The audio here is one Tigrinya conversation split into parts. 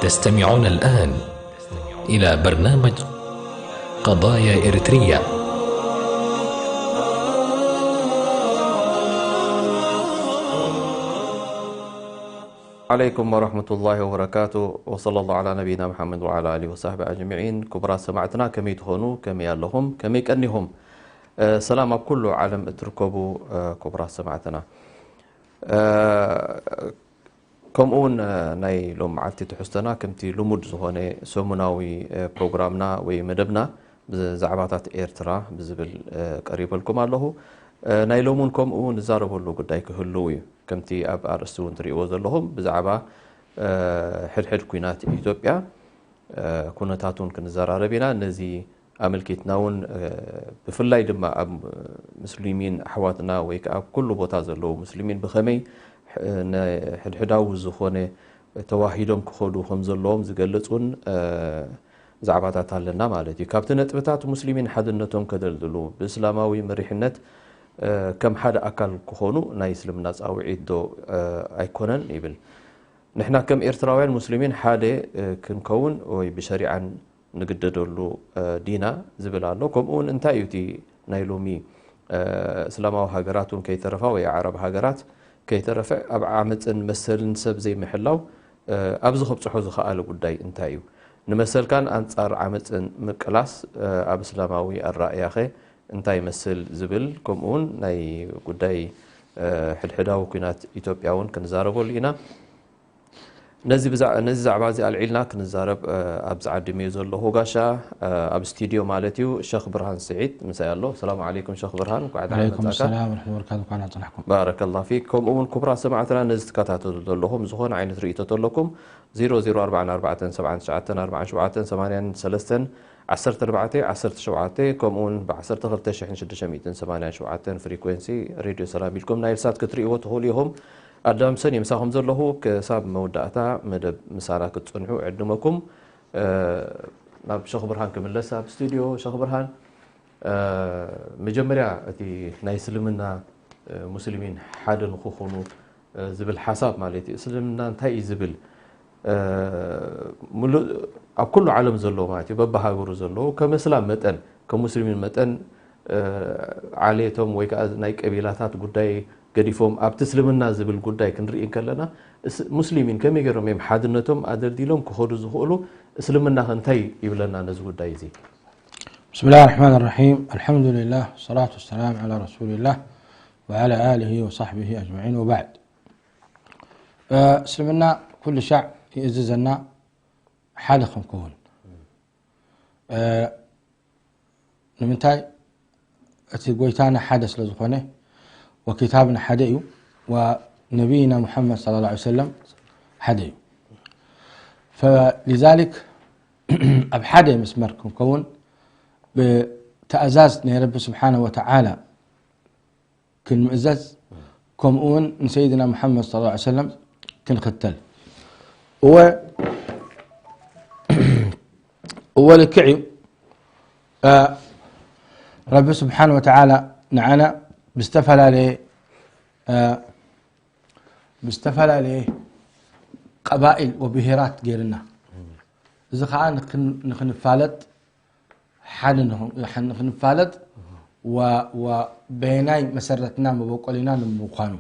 تستمعون الآن إلى برنامج قضايا إريتريا. عليكم ورحمة الله وبركاته، وصلى الله على نبينا محمد وعلى آله وصحبه أجمعين. ክቡራት ሰማዕትና፣ ከመይ ትኾኑ? ከመይ ኣለኹም? ከመይ ቀኒኹም? እ፣ ሰላም ኣብ ኩሉ ዓለም እትርከቡ፣ እ፣ ክቡራት ሰማዕትና። እ፣ ከምኡ እውን፣ እ፣ ናይ ሎም መዓልቲ ትሕዝቶና ከምቲ ልሙድ ዝኾነ ሰሙናዊ፣ እ፣ ፕሮግራምና ወይ መደብና ብዛዕባታት ኤርትራ ብዝብል፣ እ፣ ቀሪበልኩም ኣለኹ። እ፣ ናይ ሎም እውን ከምኡ ንዛረበሉ ጉዳይ ክህልው እዩ። ከምቲ ኣብ ኣርእስቲ እውን ትርእይዎ ዘለኹም ብዛዕባ፣ እ፣ ሕድሕድ ኲናት ኢትዮጵያ፣ እ፣ ኩነታት እውን ክንዘራረብ ኢና። ነዚ ኣመልኪትና እውን፣ እ፣ ብፍላይ ድማ ኣብ ሙስሊሚን ኣሕዋትና ወይ ከዓ ኣብ ኩሉ ቦታ ዘለዉ ሙስሊሚን ብኸመይ፣ እ፣ ነ-፣ ሕድሕዳዊ ዝኾነ ተዋሂዶም ክኸዱ ከም ዘለዎም ዝገልጽ እውን፣ እ፣ ዛዕባታት ኣለና ማለት እዩ። ካብቲ ነጥብታት ሙስሊሚን ሓድነቶም ከደልድሉ፣ ብእስላማዊ መሪሕነት፣ እ፣ ከም ሓደ ኣካል ክኾኑ ናይ እስልምና ጻውዒት ዶ፣ እ፣ ኣይኮነን ይብል። ንሕና ከም ኤርትራውያን ሙስሊሚን ሓደ፣ እ፣ ክንከውን ወይ ብሸሪዓን ንግደደሉ፣ እ፣ ዲና ዝብል ኣሎ። ከምኡ እውን እንታይ እዩ እቲ ናይ ሎሚ፣ እ፣ እስላማዊ ሃገራት እውን ከይተረፋ ወይ ዓረብ ሃገራት ከይተረፈ ኣብ ዓመፅን መሰልን ሰብ ዘይምሕላው፣ እ፣ ኣብዚ ከብፅሖ ዝኸኣለ ጉዳይ እንታይ እዩ? ንመሰልካን ኣንፃር ዓመፅን ምቅላስ፣ እ፣ ኣብ እስላማዊ ኣራእያኸ እንታይ ይመስል ዝብል፣ ከምኡ እውን ናይ ጉዳይ፣ እ፣ ሕድሕዳዊ ኲናት ኢትዮጵያ እውን ክንዛረበሉ ኢና። ነዚ ብዛ-፣ ነዚ ዛዕባ እዚ ኣልዒልና ክንዛረብ፣ እ፣ ኣብዚ ዓዲመዮ ዘለኹ ጋሻ፣ እ፣ ኣብ ስቱድዮ ማለት እዩ፣ ሸኽ ብርሃን ስዒድ ምሳይ ኣሎ። ሰላም ዓለይኩም ሸኽ ብርሃን፣ እንኳዕ ደሓን ዓለይኩም መጻእካ። ሰላም ወረሕመቱላሂ ወበረካቱ፣ እንኳዕ ደሓን ጸናሕኩም። ባረከላሁ ፊክ። ከምኡ እውን ክቡራት ሰማዕትና ነዚ ትከታተሉ ዘለኹም ዝኾነ ዓይነት ርእይቶ ተለኩም ዜሮ ዜሮ ኣርባዕተ ኣርባዕተ ሰብዓን ትሽዓተን ኣርባዓን ሸውዓተን ሰማንያን ሰለስተን ዓሰርተ ኣርባዕተ ዓሰርተ ሸውዓተ ከምኡ እውን ብ ዓሰርተ ክልተ ሽሕን ሽዱሽተ ሚእትን ሰማንያን ሸውዓተን ፍሪኩዌንሲ ሬድዮ ሰላም ኢልኩም ናይል ሳት ክትርእይዎ ትኽእሉ ኢኹም። ኣዳም ሰን የምሳኹም ዘለኹ ክሳብ መወዳእታ መደብ ምሳና ክትጸንሑ እዕድመኩም። እ፣ ናብ ሸኽ ብርሃን ክምለስ ኣብ ስቱድዮ። ሸኽ ብርሃን፣ እ፣ መጀመርያ እቲ ናይ እስልምና፣ እ፣ ሙስሊሚን ሓደ ንክኾኑ፣ እ፣ ዝብል ሓሳብ ማለት እዩ። እስልምና እንታይ እዩ ዝብል? እ፣ ሙሉእ ኣብ ኩሉ ዓለም ዘለዉ ማለት እዩ፣ በብሃገሩ ዘለዉ ከም እስላም መጠን፣ ከም ሙስሊሚን መጠን፣ እ፣ ዓሌቶም ወይ ከዓ ናይ ቀቢላታት ጉዳይ ገዲፎም ኣብቲ እስልምና ዝብል ጉዳይ ክንርኢ እንከለና፣ እስ-፣ ሙስሊሚን ከመይ ገይሮም እዮም ሓድነቶም ኣደልዲሎም ክኸዱ ዝኽእሉ? እስልምና ከ እንታይ ይብለና ነዚ ጉዳይ እዚ? بسم الله الرحمن الرحيم. الحمد لله والصلاة والسلام على رسول الله وعلى آله وصحبه أجمعين وبعد. እ፣ እስልምና ኩሉ ሻዕ ይእዝዘና ሓደ ክንከውን። እ፣ ንምንታይ? እቲ ጎይታና ሓደ ስለ ዝኾነ፣ ወኪታብና ሓደ እዩ፣ ወነቢይና ሙሐመድ ሰለላሁ ዐለይሂ ወሰለም ሓደ እዩ። ፈሊዛሊክ ኣብ ሓደ መስመር ክንከውን ብትእዛዝ ናይ ረቢ ስብሓነ ወተዓላ ክንምእዘዝ፣ ከምኡ እውን ንሰይድና ሙሐመድ ሰለላሁ ዐለይሂ ወሰለም ክንኽተል። እወ፣ እወ ልክዕ እዩ። እ፣ ረቢ ስብሓን ወተዓላ ንዓና ብዝተፈላለየ፣ እ፣ ብዝተፈላለየ ቀባኢል ወብሄራት ገይርና። እዚ ከዓ ንክን-፣ ንክንፋለጥ ሓደ ንኹን-፣ ንኽንፋለጥ ወ-፣ ወ-፣ በየናይ መሰረትና መበቆሊና ንምዃኑ።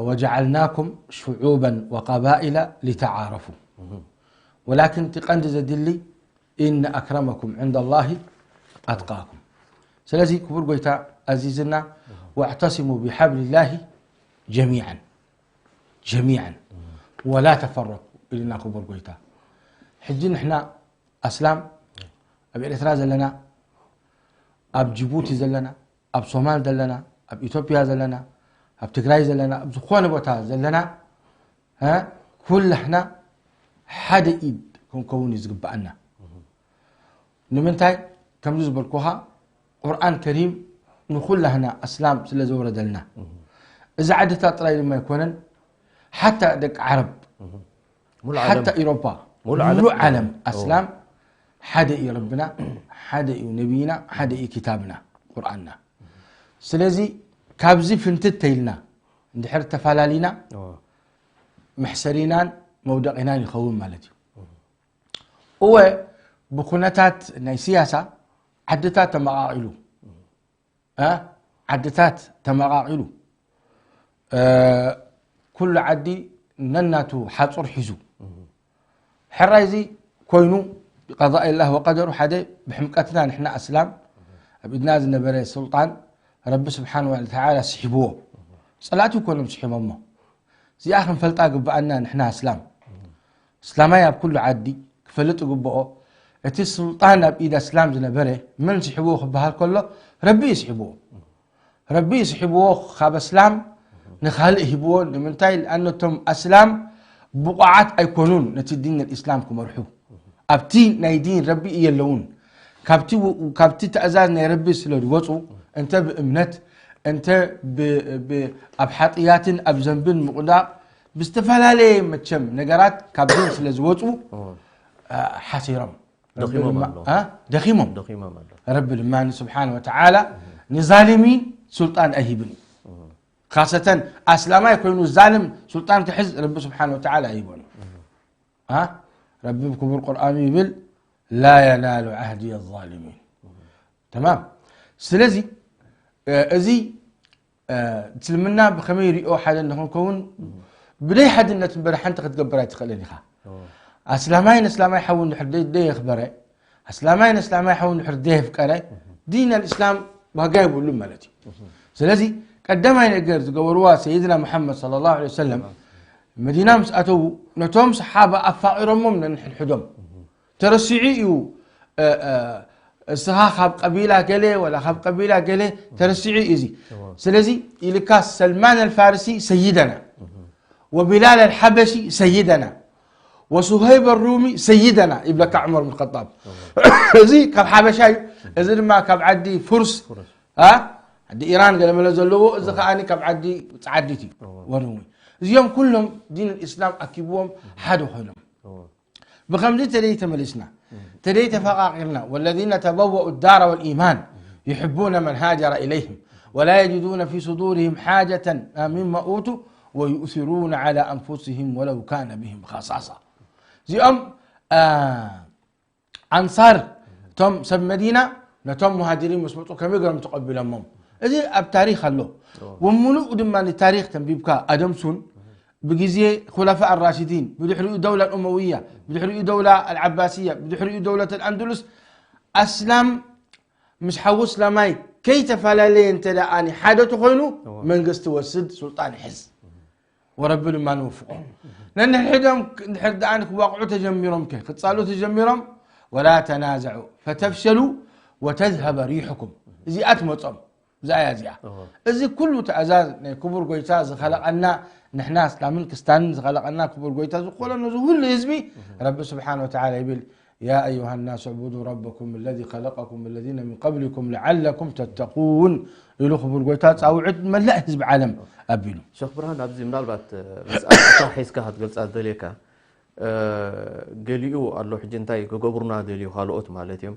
وجعلناكم شعوبا وقبائل لتعارفوا. ወላኪን እቲ ቀንዲ ዘድሊ إن أكرمكم عند الله أتقاكم። ስለዚ ክቡር ጎይታ ኣዚዝና واعتصموا بحبل الله جميعا جميعا ولا تفرقوا ኢልና ክቡር ጎይታ። ሕጂ ንሕና ኣስላም ኣብ ኤርትራ ዘለና፣ ኣብ ጅቡቲ ዘለና፣ ኣብ ሶማል ዘለና፣ ኣብ ኢትዮጵያ ዘለና፣ ኣብ ትግራይ ዘለና፣ ኣብ ዝኾነ ቦታ ዘለና ها ኩላህና ሓደ ኢድ ክንከውን እዩ ዝግባኣና። ንምንታይ ከምዚ ዝበልኩኻ ቁርኣን ከሪም ንኹላህና ኣስላም ስለ ዘወረደልና፣ እዚ ዓድታት ጥራይ ድማ ኣይኮነን፣ ሓታ ደቂ ዓረብ፣ ሓታ ኢሮፓ፣ ሙሉእ ዓለም ኣስላም ሓደ እዩ። ረብና ሓደ እዩ፣ ነቢይና ሓደ እዩ፣ ክታብና ቁርኣንና። ስለዚ ካብዚ ፍንትት ተይልና እንድሕር ተፋላሊና መሕሰሪናን መውደቂናን ይኸውን ማለት እዩ። እወ ብኩነታት ናይ ስያሳ ዓድታት ተመቓቒሉ፣ እ ዓድታት ተመቓቒሉ፣ እ ኩሉ ዓዲ ነናቱ ሓፁር ሒዙ፣ ሕራይ እዚ ኮይኑ ብቀضاء الله وقدره ሓደ ብሕምቀትና ንሕና ኣስላም ኣብ ኢድና ዝነበረ ሱልጣን ረቢ ስብሓን ወተዓላ ስሒብዎ። ፀላእቲ ይኮኖም ስሒቦሞ። እዚኣ ክንፈልጣ ግብኣና ንሕና ኣስላም። እስላማይ ኣብ ኩሉ ዓዲ ክፈልጥ ግብኦ፣ እቲ ሱልጣን ኣብ ኢድ ኣስላም ዝነበረ መን ስሒብዎ ክበሃል ከሎ ረቢ እዩ ስሒብዎ። ረቢ ስሒብዎ ካብ ኣስላም ንኻልእ ሂብዎ። ንምንታይ? لأن እቶም ኣስላም ብቑዓት ኣይኮኑን ነቲ ዲን ኣልእስላም ክመርሑ። ኣብቲ ናይ ዲን ረቢ የለውን። ካብቲ ው- ካብቲ ትእዛዝ ናይ ረቢ ስለ ዝወፁ፣ እንተ ብእምነት፣ እንተ ብ- ብ- ኣብ ሓጥያትን ኣብ ዘንብን ምቑዳቕ፣ ብዝተፈላለየ መቸም ነገራት ካብ ዲን ስለ ዝወፁ፣ እ፣ ሓሲሮም። ረቢ ደኺሞም ድማ- ኣለዉ። እ? ደኺሞም። ደኺሞም ኣለዉ። ረቢ ድማ ስብሓን ወተዓላ ንዛሊሚን ሱልጣን ኣይሂብን እዩ። ካሰተን ኣስላማይ ኮይኑ ዛልም ሱልጣን ክሕዝ ረቢ ስብሓን ወተዓላ ኣይሂቦን እዩ። እ? ረቢ ብክቡር ቁርኣኑ ይብል፣ لا ينال عهدي الظالمين. ተማም። ስለዚ እ፣ እዚ እ፣ እስልምና ብኸመይ ሪኦ ሓደ ንኽንከውን ብደይ ሓድነት እምበር ሓንቲ ክትገብር ኣይትኽእልን ኢኻ። ኣስላማይ ንእስላማይ ሓው እንድሕር ደይ- ደየኽበረ፣ ኣስላማይ ንእስላማይ ሓው እንድሕር ደየፍቀረ፣ ዲን ኣልእስላም ዋጋ የብሉን ማለት እዩ። ስለዚ ቀዳማይ ነገር ዝገበርዋ ሰይድና ሙሓመድ ሰለላሁ ዐለይሂ ወሰለም መዲና ምስ ኣተዉ ነቶም ሰሓባ ኣፋቒሮሞም ነንሕድሕዶም። ተረሲዑ እዩ፣ እ፣ እ፣ እስኻ ካብ ቀቢላ ገለ ወላ ካብ ቀቢላ ገለ ተረሲዑ እዩ እዚ። ስለዚ ኢልካ ሰልማን ኣልፋርሲ ሰይደና ወቢላል ኣልሓበሺ ሰይደና ወሱሀይብ ኣሩሚ ሰይደና ይብለካ ዑመር ብን ኸጣብ። እዚ ካብ ሓበሻ እዩ። እዚ ድማ ካብ ዓዲ ፉርስ፣ ፉርስ። አ? ዓዲ ኢራን ገለመለ ዘለዎ፣ እዚ ከኣ ካብ ዓዲ ጸዓዲት እዩ። እዎ። ወርሚ። እዚኦም ኩሎም ዲን እስላም ኣኪብዎም ሓደ ኮይኖም። እዎ። ብኸምዚ ተደይ ተመሊስና፣ ተደይ ተፈቓቒርና፣ والذين تبوأوا الدار والإيمان يحبون من هاجر إليهم ولا يجدون في صدورهم حاجة مما أوتوا ويؤثرون على أنفسهم ولو كان بهم خصاصة። እዚኦም፣ አ፣ ኣንሳር፣ እቶም ሰብ መዲና ነቶም ሙሃጅሪን ምስ መጹ ከመይ ገሮም ተቐቢሎሞም? እዚ ኣብ ታሪኽ ኣሎ። እዎ። ወምሉኡ ድማ ንታሪኽ ተንቢብካ ኣደምሱን ብግዜ ኹለፋ ኣራሽዲን፣ ብድሕሪኡ ደውላ ኣልኡመውያ፣ ብድሕሪኡ ደውላ ኣልዓባስያ፣ ብድሕሪኡ ደውለት ኣልኣንዱሉስ፣ ኣስላም ምስ ሓዉ እስላማይ ከይተፈላለየ እንተ ደኣ ሓደ ተኾይኑ፣ እዎ። መንግስቲ ወስድ፣ ሱልጣን ይሕዝ። ወረቢ ድማ ንውፍቖም። ነንሕድሕዶም እንድሕር ደኣ ክዋቕዑ ተጀሚሮም ከ፣ ክጻሉ ተጀሚሮም፣ ولا تنازعوا فتفشلوا وتذهب ريحكم። እዚኣ ትመጾም። እዚኣ እያ እዚኣ። እዎ። እዚ ኩሉ ትእዛዝ ናይ ክቡር ጎይታ ዝኸለቐና፣ ንሕና እስላምን ክስታንን ዝኸለቐና ክቡር ጎይታ ዝኾነ ነዚ ሁሉ ህዝቢ፣ ረቢ ስብሓን ወተዓላ ይብል፣ يا أيها الناس اعبدوا ربكم الذي خلقكم والذين من قبلكم لعلكم تتقون ኢሉ ክቡር ጎይታ ጻውዕት መላእ ህዝቢ ዓለም ኣቢሉ። ሸኽ ብርሃን፣ ኣብዚ ምናልባት፣ እ፣ ምስኣ ሒዝካ ክትገልጻ ዝደልየካ፣ እ፣ ገሊኡ ኣሎ ሕጂ እንታይ ክገብሩና ደልዩ ካልኦት ማለት እዮም።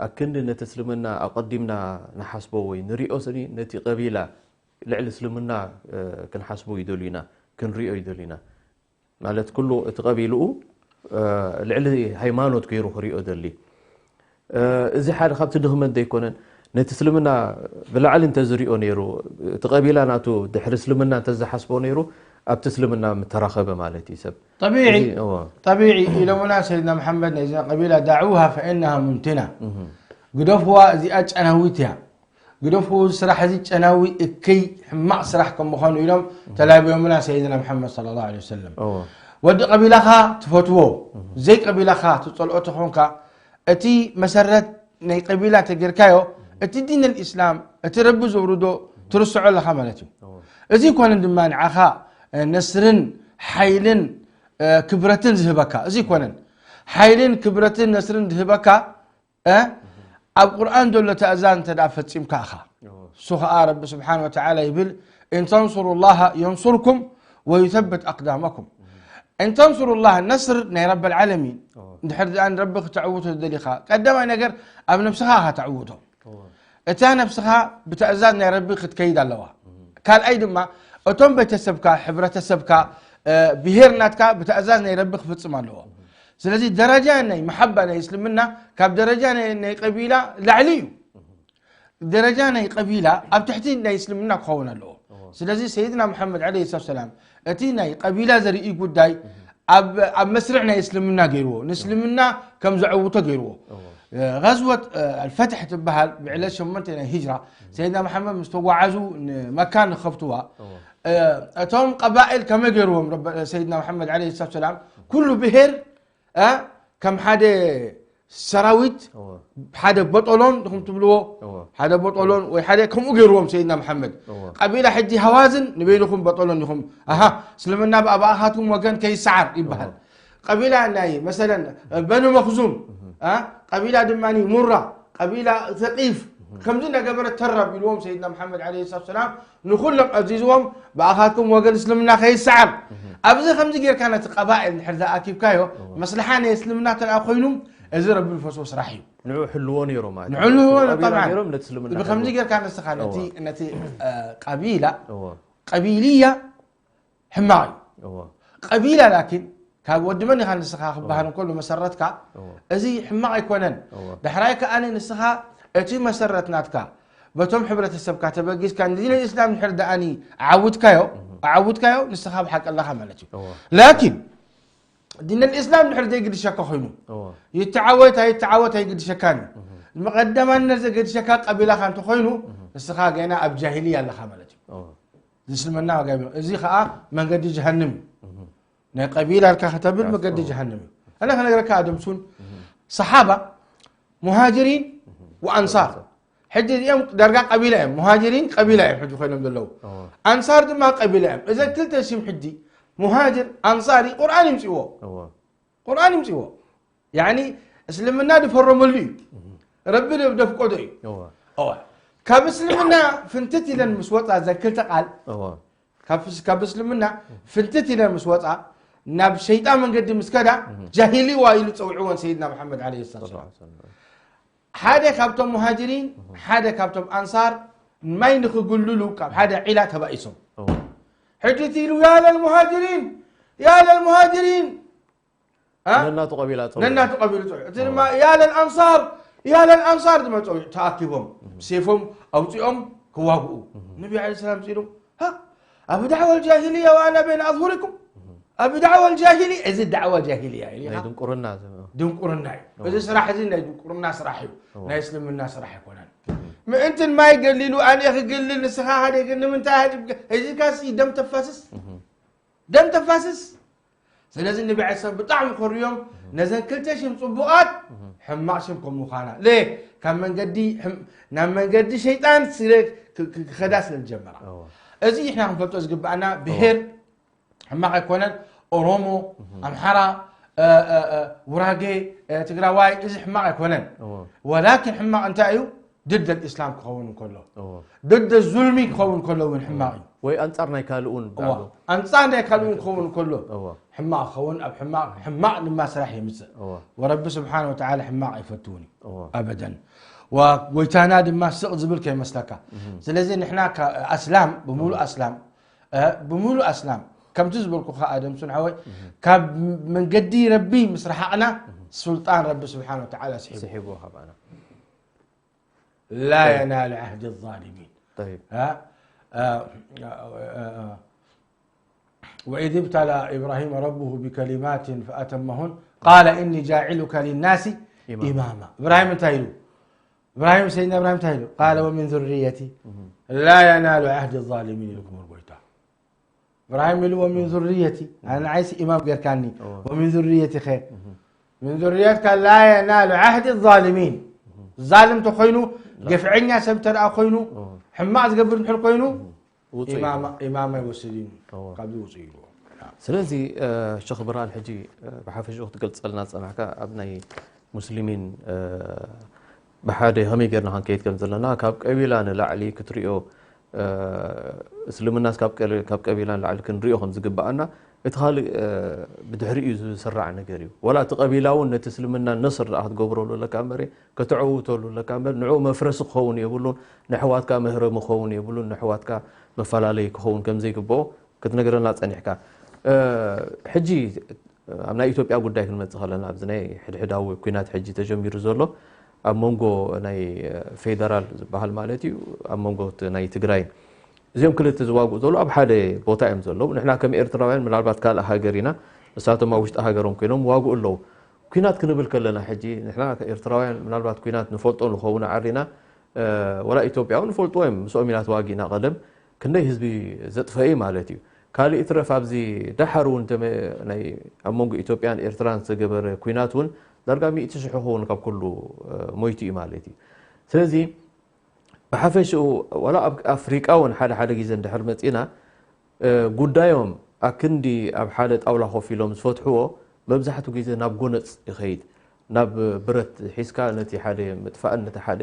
ኣክንዲ ነቲ እስልምና ኣቐዲምና ንሓስቦ ወይ ንሪኦ ስኒ ነቲ ቀቢላ ልዕሊ እስልምና፣ እ፣ ክንሓስቦ ይደልዩና፣ ክንሪኦ ይደልዩና። ማለት ኩሉ እቲ ቀቢልኡ፣ እ፣ ልዕሊ ሃይማኖት ገይሩ ክሪኦ ደሊ። እ፣ እዚ ሓደ ካብቲ ድኽመት ዘይኮነን፣ ነቲ እስልምና ብላዕሊ እንተዝሪኦ ነይሩ፣ እቲ ቀቢላ ናቱ ድሕሪ እስልምና እንተዝሓስቦ ነይሩ፣ ኣብቲ እስልምና ምተራኸበ ማለት እዩ ሰብ። ጠቢዒ፣ እዚ፣ እዎ። ጠቢዒ ኢሎምና ሰይድና መሓመድ፣ ነዚ ቀቢላ دعوها فإنها منتنة። እህ። ግደፍዋ፣ እዚኣ ጨናዊት እያ። ግደፉ፣ ስራሕ እዚ ጨናዊ እከይ ሕማቕ ስራሕ ከም ምዃኑ ኢሎም ተላብዮምና ሰይድና መሓመድ ሰለላሁ ዐለይሂ ወሰለም። እዎ። ወዲ ቀቢላኻ ትፈትዎ፣ እህ። ዘይ ቀቢላኻ ትጸልኦ ተኾንካ፣ እቲ መሰረት ናይ ቀቢላ ተጌርካዮ፣ እቲ ዲን ኣልኢስላም፣ እቲ ረቢ ዘውርዶ ትርስዖ ኣለኻ ማለት እዩ። እዎ። እዚ ኮነ ድማ ንዓኻ፣ እ፣ ነስርን ሓይልን ክብረትን ዝህበካ እዚ ይኮነን። ሓይልን ክብረትን ነስርን ዝህበካ ኣብ ቁርኣን ዘሎ ትእዛዝ እንተ ፈፂምካ ኢኻ። እሱ ኸዓ ረቢ ስብሓን ወተዓላ ይብል፣ እንተንሱሩ ላሃ የንሱርኩም ወዩተብት ኣቅዳመኩም። እንተንሱሩ ላህ ነስር ናይ ረብ ልዓለሚን እንድሕር ደኣ ንረቢ ክተዕውቶ ዝደሊኻ ቀዳማይ ነገር ኣብ ነብስኻ ኢኻ ተዕውቶ። እታ ነብስኻ ብትእዛዝ ናይ ረቢ ክትከይድ ኣለዋ። ካልኣይ ድማ እቶም ቤተሰብካ፣ ሕብረተሰብካ፣ ብሄር ናትካ ብትእዛዝ ናይ ረቢ ክፍጽም ኣለዎ። ስለዚ ደረጃ ናይ መሓባ ናይ እስልምና ካብ ደረጃ ናይ ቀቢላ ላዕሊ እዩ። ደረጃ ናይ ቀቢላ ኣብ ትሕቲ ናይ እስልምና ክኸውን ኣለዎ። ስለዚ ሰይድና መሓመድ ዓለይሂ ሰላም እቲ ናይ ቀቢላ ዘርኢ ጉዳይ ኣብ መስርዕ ናይ እስልምና ገይርዎ፣ ንእስልምና ከም ዘዕውቶ ገይርዎ። غزوة الفتح ትበሃል ብዕለት ሸሞንተ ናይ ሂጅራ ሰይድና መሓመድ ምስ ተጓዓዙ ንመካ ንኸፍትዋ እቶም ቀባኢል ከመይ ገይርዎም ሰይድና መሓመድ ዓለይሂ ሰላም ኩሉ ብሄር ከም ሓደ ሰራዊት ሓደ በጠሎን ድኹም ትብልዎ ሓደ በጠሎን ወይ ሓደ ከምኡ ገይርዎም ሰይድና መሓመድ። ቀቢላ ሕጂ ሃዋዝን ንበይንኹም በጠሎን ኢኹም። ኣሃ እስልምና ብኣባኣኻትኩም ወገን ከይሰዓር ይበሃል። ቀቢላ ናይ መሰለን በኑ መኽዙም ቀቢላ ድማ ሙራ ቀቢላ ተቂፍ ከምዚ እናገበረ ተረብ ኢልዎም ሰይድና መሓመድ ዓለይሂ ሰላም ንኹሎም ኣዚዝዎም ብኣኻትኩም ወገን እስልምና ከይሰዓር። ኣብዚ ከምዚ ጌርካ ነቲ ቀባኤል እንድሕር ዝኣኪብካዮ መስልሓ ናይ እስልምና ተደኣ ኮይኑ እዚ ረቢ ዝፈስዎ ስራሕ እዩ። ንዑ ሕልዎ ነይሮም ማለት ንዑ ሕልዎ ጠብዓን ነይሮም ነቲ እስልምና ብከምዚ ጌርካ ንስኻ ነቲ ነቲ ቀቢላ ቀቢልያ ሕማቕ እዩ። ቀቢላ ላኪን ካብ ወዲ መን ኢኻ ንስኻ ክበሃል እንከሎ መሰረትካ እዚ ሕማቕ ኣይኮነን። ዳሕራይ ከኣ ንስኻ እቲ መሰረት ናትካ በቶም ሕብረተሰብካ ተበጊስካ ንዲን እስላም ድሕር ደኣኒ ዓውትካዮ ዓውትካዮ ንስኻ ብሓቂ ኣለኻ ማለት እዩ። ላኪን ዲን እስላም ድሕር ዘይግድሸካ ኮይኑ ይተዓወት ኣይተዓወት ኣይግድሸካን እዩ። መቐደማነት ዘገድሸካ ቀቢላኻ እንተኮይኑ ንስኻ ገና ኣብ ጃሂልያ ኣለኻ ማለት እዩ። ዝስልመና ዋጋ የብሉን። እዚ ኸዓ መንገዲ ጀሃንም እዩ። ናይ ቀቢላ ኢልካ ከተብል መንገዲ ጀሃንም እዩ። ኣነ ከነግረካ ኣደምሱን ሰሓባ ሙሃጅሪን ወኣንሳር ሕጂ እዚኦም ዳርጋ ቀቢላ እዮም። ሙሃጅሪን ቀቢላ እዮም ሕጂ ኮይኖም ዘለዉ። ኣንሳር ድማ ቀቢላ እዮም። እዘን ክልተ ሽም ሕጂ ሙሃጅር ኣንሳሪ ቁርኣን ይምፅዎ ቁርኣን ይምፅዎ ያኒ እስልምና ድፈረመሉ እዩ። ረቢ ደፍቆዶ እዩ። ካብ እስልምና ፍንትት ኢለን ምስ ወፃ ዘን ክልተ ቃል ካብ እስልምና ፍንትት ኢለን ምስ ወፃ ናብ ሸይጣን መንገዲ ምስ ከዳ ጃሂልዋ ኢሉ ፀውዕወን ሰይድና መሓመድ ዓለይሂ ሰላም። ሓደ ካብቶም ሙሃጅሪን ሓደ ካብቶም ኣንሳር ማይ ንክግልሉ ካብ ሓደ ዒላ ተባኢሶም ሕጂ እቲ ኢሉ ያ ለልሙሃጅሪን ያ ለልሙሃጅሪን ነናቱ ቀቢላ ጸውዑ። ነናቱ ቀቢሉ ጸውዑ። እቲ ድማ ያ ለልኣንሳር ያ ለልኣንሳር ድማ ጸውዑ ተኣኪቦም ሴፎም ኣውጺኦም ክዋግኡ ነቢ ዓለይሂ ሰላም ኢሎም ሃ ኣብ ዳዕዋ ጃሂልያ ወኣና በይን ኣዝሁሪኩም ኣብ ዳዕዋ ጃሂልያ እዚ ዳዕዋ ጃሂልያ እዩ። ናይ ድንቁርና ድንቁርና እዩ። እዚ ስራሕ እዚ ናይ ድንቁርና ስራሕ እዩ። ናይ እስልምና ስራሕ ኣይኮነን። ምእንትን ማይ ገሊሉ ኣነ ክግልል ንስኻ ሓደ ግን ንምንታይ እዚ ካሲ ደም ተፋስስ ደም ተፋስስ ስለዚ ንብዐ ሰብ ብጣዕሚ ኮርዮም ነዘን ክልተ ሽም ጽቡቓት ሕማቕ ሽም ከም ምዃና ለ ካብ መንገዲ ናብ መንገዲ ሸይጣን ስለ ክኸዳ ስለ ዝጀመራ እዚ ንሕና ክንፈልጦ ዝግብኣና ብሄር ሕማቕ ኣይኮነን። ኦሮሞ፣ ኣምሓራ፣ ውራጌ፣ ትግራዋይ እዚ ሕማቕ ኣይኮነን። ወላኪን ሕማቕ እንታይ እዩ? ድደ ልእስላም ክኸውን እንከሎ ድደ ዙልሚ ክኸውን እንከሎ እውን ሕማቕ እዩ። ወይ ኣንጻር ናይ ካልእ እውን ኣንጻር ናይ ካልእ እውን ክኸውን እንከሎ ሕማቕ ክኸውን ኣብ ሕማቕ ሕማቕ ድማ ስራሕ የምፅእ። ወረቢ ስብሓን ወተዓላ ሕማቕ ኣይፈትውን እዩ ኣበደን። ጎይታና ድማ ስቕ ዝብል ከይመስለካ። ስለዚ ንሕና ኣስላም ብምሉእ ኣስላም ብምሉእ ኣስላም ከምቲ ዝበልኩ ከዓ ደምሱን ሓወይ ካብ መንገዲ ረቢ ምስ ረሓቕና ሱልጣን ረቢ ስብሓን ወተዓላ ስሒቡ ስሒቡ ካብኣና لا ينال عهد الظالمين. طيب. ها؟ آه، آه، آه، آه. وإذ ابتلى إبراهيم ربه بكلمات فأتمهن قال إني جاعلك للناس إماما. إماما. إبراهيم እንታይ ኢሉ? إبراهيم سيدنا إبراهيم እንታይ ኢሉ? قال ومن ذريتي. لا ينال عهد الظالمين ኢሉ ክቡር ጎይታ። إبراهيم ኢሉ ومن ذريتي ኣነ ንዓይሲ إمام ጌርካኒ ومن ذريتي ኸ من ذريتك لا ينال عهد الظالمين ዛልም ተኮይኑ ገፍዐኛ ሰብ ተደኣ ኮይኑ ሕማቕ ዝገብር እንድሕር ኮይኑ ኢማማ ይወስድ እዩ ካብዚ ውፅእ ኢልዎ ስለዚ ሸኽ ብርሃን፣ ሕጂ ብሓፈሽኡ ክትገልጸልና ዝጸናሕካ ኣብ ናይ ሙስሊሚን ብሓደ ከመይ ጌርና ክንከይድ ከም ዘለና፣ ካብ ቀቢላ ንላዕሊ ክትሪኦ፣ እስልምናስ ካብ ቀቢላ ንላዕሊ ክንሪኦ ከም ዝግብኣና፣ እቲ ካልእ ብድሕሪኡ ዝስራዕ ነገር እዩ። ወላ እቲ ቀቢላ እውን ነቲ እስልምና ነስር ደኣ ክትገብረሉ ኣለካ እምበር፣ ከተዐውተሉ ኣለካ እምበር፣ ንዕኡ መፍረሲ ክኸውን የብሉን፣ ንሕዋትካ መህረሚ ክኸውን የብሉን፣ ንሕዋትካ መፈላለዪ ክኸውን ከም ዘይግብኦ ክትነግረና ጸኒሕካ። ሕጂ ኣብ ናይ ኢትዮጵያ ጉዳይ ክንመጽእ ከለና፣ ኣብዚ ናይ ሕድሕዳዊ ኲናት ሕጂ ተጀሚሩ ዘሎ ኣብ መንጎ ናይ ፌደራል ዝበሃል ማለት እዩ፣ ኣብ መንጎ እቲ ናይ ትግራይን፣ እዚኦም ክልተ ዝዋግኡ ዘለዉ ኣብ ሓደ ቦታ እዮም ዘለዉ። ንሕና ከም ኤርትራውያን ምናልባት ካልእ ሃገር ኢና፣ ንሳቶም ኣብ ውሽጢ ሃገሮም ኮይኖም ይዋግኡ ኣለዉ። ኲናት ክንብል ከለና ሕጂ ንሕና ኤርትራውያን ምናልባት ኲናት ንፈልጦ ንኸውን ዓሪና፣ ወላ ኢትዮጵያ እውን ንፈልጥዎ እዮም፣ ምስኦም ኢና ተዋጊእና ቀደም፣ ክንደይ ህዝቢ ዘጥፈኢ ማለት እዩ። ካልእ ይትረፍ ኣብዚ ደሓር እውን ኣብ መንጎ ኢትዮጵያን ኤርትራን ዝተገበረ ኲናት እውን ዳርጋ ሚእቲ ሽሕ ክኸውን ካብ ኩሉ ሞይቱ እዩ ማለት እዩ። ስለዚ ብሓፈሽኡ ዋላ ኣብ ኣፍሪቃ እውን ሓደ ሓደ ግዜ እንድሕር መጺና ጉዳዮም ኣክንዲ ኣብ ሓደ ጣውላ ኮፍ ኢሎም ዝፈትሕዎ፣ መብዛሕትኡ ግዜ ናብ ጎነጽ ይኸይድ። ናብ ብረት ሒዝካ ነቲ ሓደ ምጥፋእን ነቲ ሓደ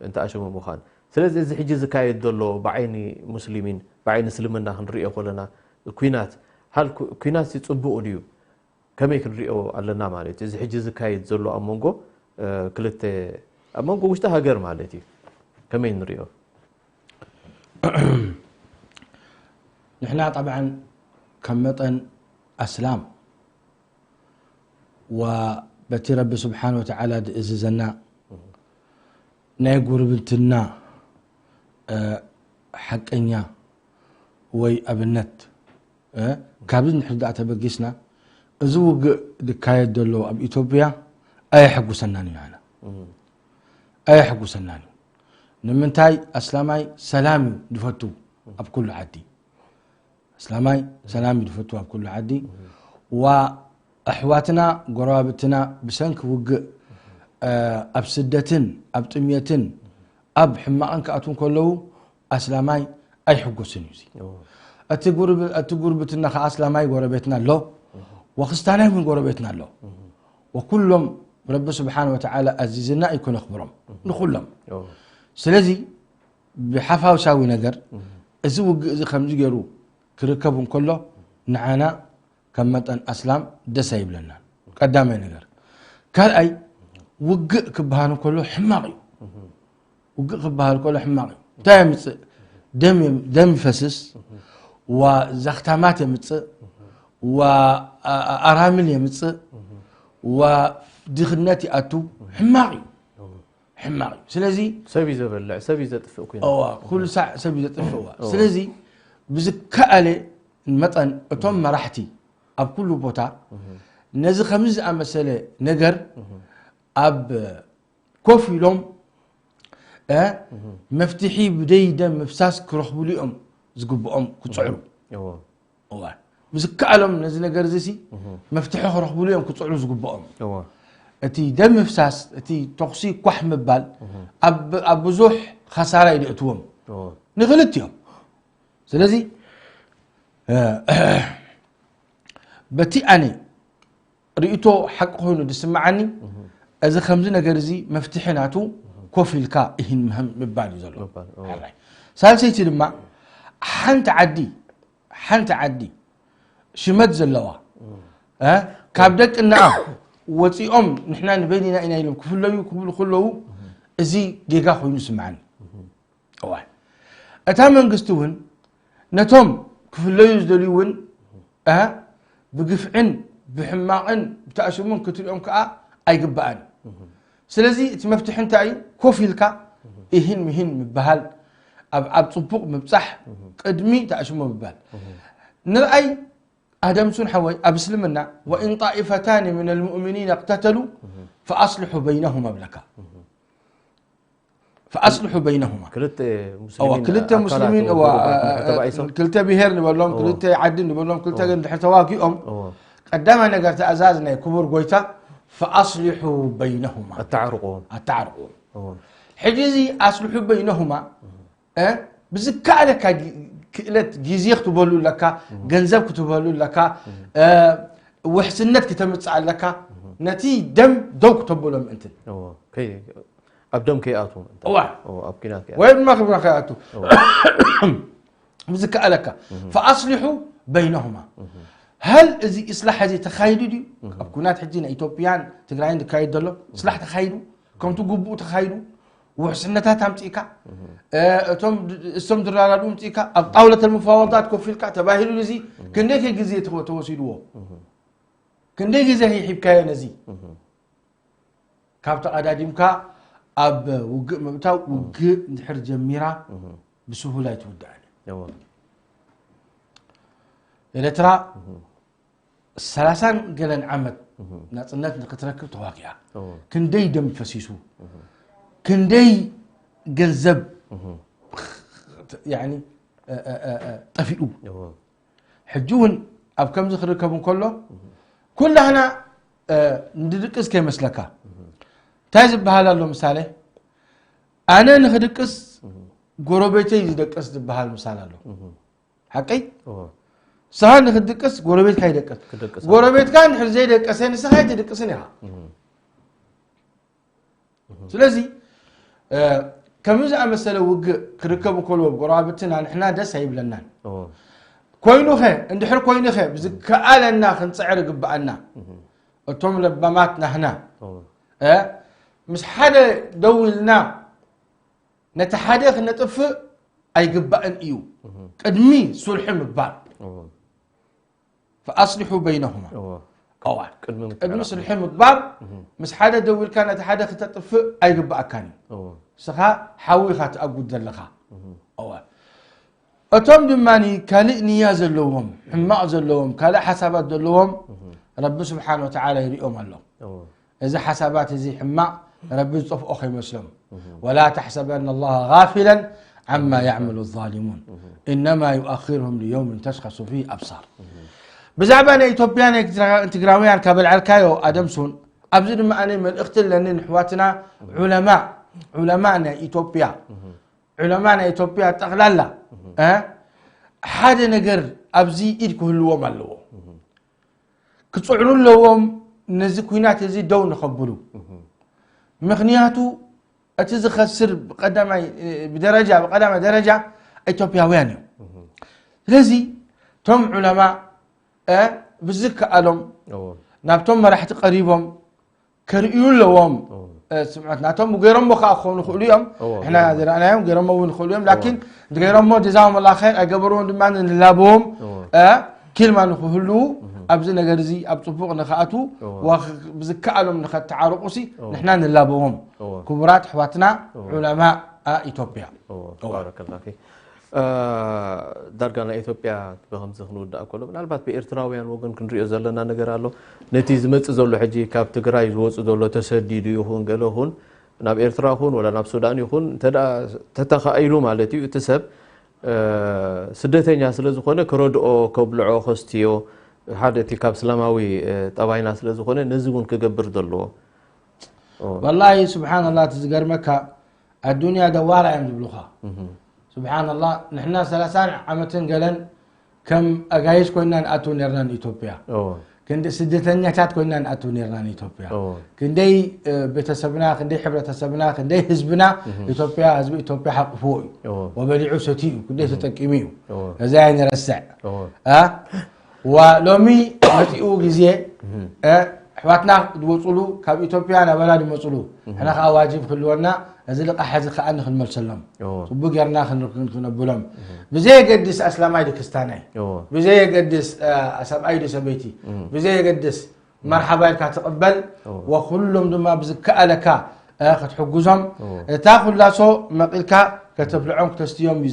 እንተኣሸሙ ምዃን። ስለዚ እዚ ሕጂ ዝካየድ ዘሎ ብዓይኒ ሙስሊሚን ብዓይኒ እስልምና ክንርእዮ ከለና ኲናት፣ ሃል ኲናት ጽቡቕ ድዩ? ከመይ ክንሪኦ ኣለና ማለት እዩ? እዚ ሕጂ ዝካየድ ዘሎ ኣብ መንጎ ክልተ ኣብ መንጎ ውሽጢ ሃገር ማለት እዩ ከመይ ንሪኦ? ንሕና ጠብዓን ከም መጠን ኣስላም ወበቲ ረቢ ስብሓን ወተዓላ ዝእዝዘና ናይ ጉርብትና ሓቀኛ ወይ ኣብነት ካብዚ ንድሕር ደኣ ተበጊስና፣ እዚ ውግእ ዝካየድ ዘሎ ኣብ ኢትዮጵያ ኣየሐጉሰናን እዩ። ኣነ ኣየሐጉሰናን እዩ። ንምንታይ? ኣስላማይ ሰላም እዩ ዝፈቱ ኣብ ኩሉ ዓዲ። ኣስላማይ ሰላም እዩ ዝፈቱ ኣብ ኩሉ ዓዲ። ዋ ኣሕዋትና ጎረባብትና ብሰንኪ ውግእ ኣብ ስደትን ኣብ ጥምየትን ኣብ ሕማቕን ክኣትዉ ከለዉ ኣስላማይ ኣይሕጎስን እዩ። እቲ ጉርብትና ከዓ ኣስላማይ ጎረቤትና ኣሎ፣ ወክስታናይ እውን ጎረቤትና ኣሎ። ወኩሎም ረቢ ስብሓን ወተዓላ ኣዚዝና እዩ ክነኽብሮም ንኩሎም። ስለዚ ብሓፋውሳዊ ነገር እዚ ውግእ እዚ ከምዚ ገይሩ ክርከብ እንከሎ ንዓና ከም መጠን ኣስላም ደስ ኣይብለናን። ቀዳማይ ነገር። ካልኣይ ውግእ ክበሃል እንከሎ ሕማቕ እዩ። ውግእ ክበሃል ከሎ ሕማቕ እዩ። እንታይ የምፅእ? ደም ይፈስስ፣ ዋ ዛኽታማት የምፅእ፣ ዋ ኣራምል የምፅእ፣ ዋ ድኽነት ይኣቱ። ሕማቕ እዩ። ሕማቕ እዩ። ስለዚ ሰብ እዩ ዘበልዕ፣ ሰብ እዩ ዘጥፍእ ኩናት። እዋ ኩሉ ሳዕ ሰብ እዩ ዘጥፍእ። እዋ ስለዚ ብዝከኣለ መጠን እቶም መራሕቲ ኣብ ኩሉ ቦታ ነዚ ከምዚ ዝኣመሰለ ነገር ኣብ ኮፍ ኢሎም እ መፍትሒ ብደይ ደም ምፍሳስ ክረኽብሉ እዮም ዝግብኦም ክፅዕሩ። እዋ ብዝከኣሎም ነዚ ነገር እዚ ሲ መፍትሒ ክረኽብሉ እዮም ክፅዕሩ ዝግብኦም። እቲ ደም ምፍሳስ፣ እቲ ተኹሲ ኳሕ ምባል ኣብ ብዙሕ ኸሳራ እዩ ዘእትዎም። ንክልቲኦም። ስለዚ በቲ ኣነ ርእይቶ ሓቂ ኮይኑ ዝስምዓኒ እዚ ከምዚ ነገር እዚ መፍትሒ ናቱ ኮፍ ኢልካ እሂን ምህም ምባል እዩ ዘሎ። ሓራይ። ሳልሰይቲ ድማ ሓንቲ ዓዲ ሓንቲ ዓዲ ሽመት ዘለዋ እ ካብ ደቂ እናኣ ወፂኦም ንሕና ንበይንና ኢና ኢሎም ክፍለዩ ክብሉ ከለዉ እዚ ጌጋ ኮይኑ ይስምዓኒ። እዋይ እታ መንግስቲ እውን ነቶም ክፍለዩ ዝደልዩ እውን እ ብግፍዕን ብሕማቕን ብተኣሽሙን ክትሪኦም ከዓ ኣይግባኣን። ስለዚ እቲ መፍትሒ እንታይ እዩ? ኮፍ ኢልካ ኢሂን ምሂን ምበሃል፣ ኣብ ኣብ ፅቡቕ ምብፃሕ፣ ቅድሚ ተኣሽሙ ምባል። ንርኣይ ኣደምሱን ሓወይ ኣብ እስልምና ወኢን ጣኢፈታኒ ምን ልሙእሚኒን እቅተተሉ ፈኣስልሑ በይነሁማ ብለካ። ፈኣስልሑ በይነሁማ። ክልተ ሙስሊሚን ክልተ ኣካላት ሙስሊሚን ወይ እዋ፣ ጉሩባት እንድሕር ተባኢሶም? ክልተ ብሄር ንበሎም፣ እዎ። ክልተ ዓዲ ንበሎም፣ ክልተ እዎ። እንድሕር ተዋጊኦም፣ እዎ። ቀዳማይ ነገር ትእዛዝ ናይ ክቡር ጎይታ ፈኣስልሑ በይነሁማ። ኣተዓርቕዎም። ኣተዓርቕዎም። እዎ። ሕጂ እዚ ኣስልሑ በይነሁማ እ ብዝከኣለካ ግ- ክእለት ግዜ ክትበሉ ኣለካ፣ ገንዘብ ክትበሉ ኣለካ፣ ውሕስነት ክተምፅእ ኣለካ። ነቲ ደም ደው ክተብሎ ምእንትን ኣብ ደም ከይኣቱ እዋ ኣብ ኪናት ከይኣ ወይ ድማ ክብራ ከይኣቱ ብዝከኣለካ ፈኣስሊሑ በይነሁማ። ሀል እዚ ኢስላሕ እዚ ተኻይዱ ድዩ? ኣብ ኩናት ሕጂ ናይ ኢትዮጵያን ትግራይን ዝካየድ ዘሎ ስላሕ ተኻይዱ ከምቲ ግቡእ ተኻይዱ ውሕስነታት ኣምፅእካ እቶም ዝረዳድኡ ምፅእካ ኣብ ጣውለት ልምፋወዳት ኮፍ ኢልካ ተባሂሉ እዚ ክንደይ ከ ግዜ ተወሲድዎ? ክንደይ ግዜ ሂብካዮ ነዚ? ካብ ተቐዳዲምካ ኣብ ውግእ ምእታው ውግእ እንድሕር ጀሚራ ብስሁል ኣይትውዳእን። ኤርትራ ሰላሳን ገለን ዓመት ናፅነት ንክትረክብ ተዋጊኣ። ክንደይ ደም ፈሲሱ፣ ክንደይ ገንዘብ ጠፊኡ። ሕጂ እውን ኣብ ከምዚ ክርከብ እንከሎ ኩላህና ንድቅስ ከይመስለካ እንታይ ዝበሃል ኣሎ ምሳሌ ኣነ ንክድቅስ ጎረቤተይ ዝደቅስ ዝበሃል ምሳል ኣሎ ሓቀይ ስኻ ንክትድቅስ ጎረቤትካ ይደቅስ ጎረቤትካ ንድሕር ዘይደቀሰ ንስኻ ኣይትድቅስን ኢኻ ስለዚ ከምዚ ዝኣመሰለ ውግእ ክርከብ እንከሎ ጎረባብትና ንሕና ደስ ኣይብለናን። ኮይኑ ኸ እንድሕር ኮይኑ ኸ ብዝከኣለና ክንፅዕር ይግበኣና። እቶም ለባማት ናህና ምስ ሓደ ደው ኢልና ነቲ ሓደ ክነጥፍእ ኣይግባእን እዩ። ቅድሚ ሱልሒ ምግባር ፈኣስሊሑ በይነሁማ እዋ ቅድሚ ስልሒ ምግባር ምስ ሓደ ደው ኢልካ ነቲ ሓደ ክተጥፍእ ኣይግባኣካን እዩ። ንስኻ ሓዊ ኢኻ ትኣጉድ ዘለኻ። እዋ እቶም ድማ ካልእ ንያ ዘለዎም ሕማቕ ዘለዎም ካልእ ሓሳባት ዘለዎም ረቢ ስብሓን ወተዓላ ይሪኦም ኣሎ። እዚ ሓሳባት እዚ ሕማቕ ረቢ ዝጠፍኦ ከይመስሎም። ولا تحسبن الله غافلا عما يعمل الظالمون إنما يؤخرهم ليوم تشخص فيه الأبصار. ብዛዕባ ናይ ኢትዮጵያ ናይ ትግራውያን ካብ ኣልዓልካዮ ኣደምሱን ኣብዚ ድማ ኣነ መልእኽቲ ኣለኒ ንሕዋትና ዑለማ ዑለማ ናይ ኢትዮጵያ ዑለማ ናይ ኢትዮጵያ ጠቕላላ ሓደ ነገር ኣብዚ ኢድ ክህልዎም ኣለዎ። ክፅዕሩ ኣለዎም ነዚ ኩናት እዚ ደው ንኸብሉ። ምኽንያቱ እቲ ዝኸስር ብቀዳማይ ብደረጃ ብቀዳማይ ደረጃ ኢትዮጵያውያን እዮም። ስለዚ እቶም ዑለማ ብዝከኣሎም ናብቶም መራሕቲ ቀሪቦም ከርእዩ ኣለዎም። ስምዐት ናቶም ገይሮሞ ከዓ ክኾኑ ይኽእሉ እዮም። ንሕና ዝረኣናዮም ገይሮሞ እውን ይኽእሉ እዮም። ላኪን ገይሮሞ ጀዛሁም ላ ኸይር ኣይገበርዎም ድማ ንላበዎም ኪልማ ንክህልዉ ኣብዚ ነገር እዚ ኣብ ፅቡቕ ንክኣትዉ ብዝከኣሎም ንኸተዓርቑ ሲ ንሕና ንላበዎም። ክቡራት ኣሕዋትና ዑለማ ኢትዮጵያ። ዳርጋ ናይ ኢትዮጵያ ብከምዚ ክንውዳእ ከሎ ምናልባት ብኤርትራውያን ወገን ክንሪኦ ዘለና ነገር ኣሎ። ነቲ ዝመፅእ ዘሎ ሕጂ ካብ ትግራይ ዝወፁ ዘሎ ተሰዲዱ ይኹን ገለ ይኹን ናብ ኤርትራ ይኹን ወላ ናብ ሱዳን ይኹን እንተ ተተኻኢሉ ማለት እዩ እቲ ሰብ ስደተኛ ስለ ዝኾነ ክረድኦ ከብልዖ ከስትዮ ሓደ እቲ ካብ እስላማዊ ጠባይና ስለ ዝኾነ ነዚ እውን ክገብር ዘለዎ። ወላሂ ስብሓንላህ እቲ ዝገርመካ ኣዱንያ ደዋራ እዮም ዝብሉኻ። ስብሓንላህ ንሕና ሰላሳን ዓመትን ገለን ከም ኣጋይሽ ኮይና ንኣትው ነርና ንኢትዮጵያ። ክንዲ ስደተኛታት ኮይና ንኣትው ነርና ንኢትዮጵያ። ክንደይ ቤተሰብና፣ ክንደይ ሕብረተሰብና፣ ክንደይ ህዝብና ኢትዮጵያ ህዝቢ ኢትዮጵያ ሓቁፍዎ እዩ። ወበሊዑ ሰትዩ እዩ። ክንደይ ተጠቂሙ እዩ። እዚ ኣይንረስዕ። ዋ ሎሚ መፂኡ ግዜ ኣሕዋትና ዝወፅሉ ካብ ኢትዮጵያ ናበና ዝመፅሉ ሕና ከዓ ዋጅብ ክህልወና እዚ ልቃሕ ሕዚ ከዓ ንክንመልሰሎም ፅቡቅ ጌርና ክነብሎም ብዘየገድስ ኣስላማይ ድክስታናይ ብዘየገድስ ሰብኣይ ድሰበይቲ ብዘየገድስ መርሓባ ኢልካ ትቕበል ወኩሎም ድማ ብዝከኣለካ ክትሕግዞም እታ ኩላሶ መቒልካ ከተብልዖም ክተስትዮም እዩ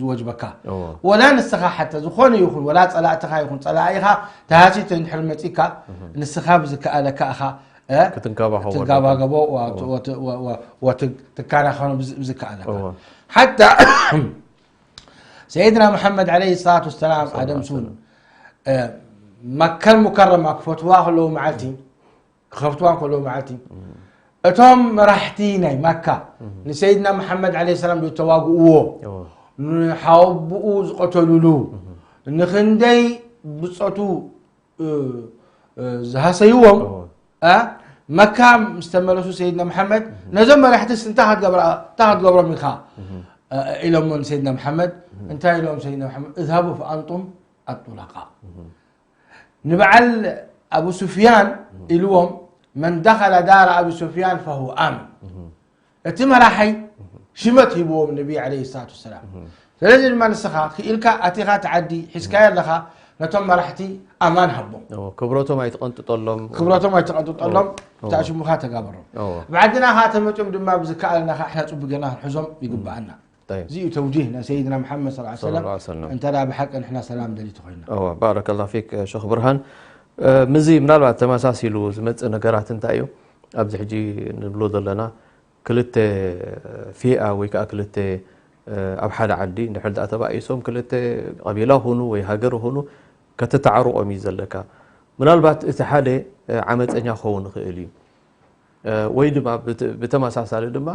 ዝወጅበካ። ወላ ንስኻ ሓተ ዝኾነ ይኹን ወላ ጸላእትኻ ይኹን ጸላኢኻ ተሃሲተ እንድሕር መጺካ ንስኻ ብዝከኣለካ እኻ ክትንከባኸቦ ክትንከባከቦ ትከናኸኖ ብዝከኣለካ ሓታ ሰይድና መሐመድ ዓለይሂ ሰላቱ ወሰላም ኣደም ሱን መከል ሙከረማ ክፈትዋ ከለዉ መዓልቲ ክኸፍትዋ ከለዉ መዓልቲ እቶም መራሕቲ ናይ መካ ንሰይድና መሐመድ ዓለይሂ ሰላም ዝተዋግእዎ ንሓወብኡ ዝቐተሉሉ፣ ንኽንደይ ብጾቱ፣ እ፣ እ፣ ዝሃሰይዎም፣ እዎ። እ፣ መካ ምስ ተመለሱ ሰይድና መሓመድ፣ ነዞም መራሕትስ እንታይ ክትገብራ-፣ እንታይ ክትገብሮም ኢኻ? እ፣ ኢሎሞ ንሰይድና መሓመድ፣ እንታይ ኢሎም ሰይድና መሓመድ? "እዝሃቡ ፈኣንጡም ኣጡላቃ።" ንበዓል ኣቡ ሱፍያን ኢልዎም፣ "መን ደኸለ ዳረ ኣቢ ሱፍያን ፈሁወ ኣምን።" እቲ መራሒ ሽመት ሂብዎም ነቢ ዓለይሂ ሰላቱ ወሰላም። ስለዚ ድማ ንስኻ ክኢልካ ኣቲኻ እቲ ዓዲ ሒዝካዮ ኣለኻ፣ ነቶም መራሕቲ ኣማን ሃቦም። እዎ፣ ክብረቶም ኣይትቐንጥጠሎም። ክብረቶም ኣይትቐንጥጠሎም፣ እዎ። እታ ሽሙኻ ተጋበሮም። እዎ። ኣብ ዓድና ኸዓ ተመፅዮም ድማ ብዝከኣለና ኸዓ ንሕና ፅቡቅ ጌርና ክንሕዞም ይግብኣና። ጠይብ። እዚ እዩ ተውጂህ ናይ ሰይድና መሓመድ ሰለላሁ ዐለይሂ ወሰለም። ሰለላሁ ዐለይሂ ወሰለም። እንተ ደኣ ብሓቂ ንሕና ሰላም ደሊቱ ኮይና። እዎ፣ ባረከላሁ ፊክ፣ ሸኽ ብርሃን። እ፣ ምዚ ምናልባት ተመሳሲሉ ዝመጽእ ነገራት እንታይ እዩ? ኣብዚ ሕጂ ንብሎ ዘለና ክልተ ፊኣ ወይ ከዓ ክልተ፣ እ፣ ኣብ ሓደ ዓዲ እንድሕር ደኣ ተባኢሶም ክልተ ቀቢላ ኹኑ ወይ ሃገር ኹኑ ከተተዓርቆም እዩ ዘለካ። ምናልባት እቲ ሓደ፣ እ፣ ዓመፀኛ ክኸውን ይኽእል እዩ። እ፣ ወይ ድማ ብት-፣ ብተመሳሳሊ ድማ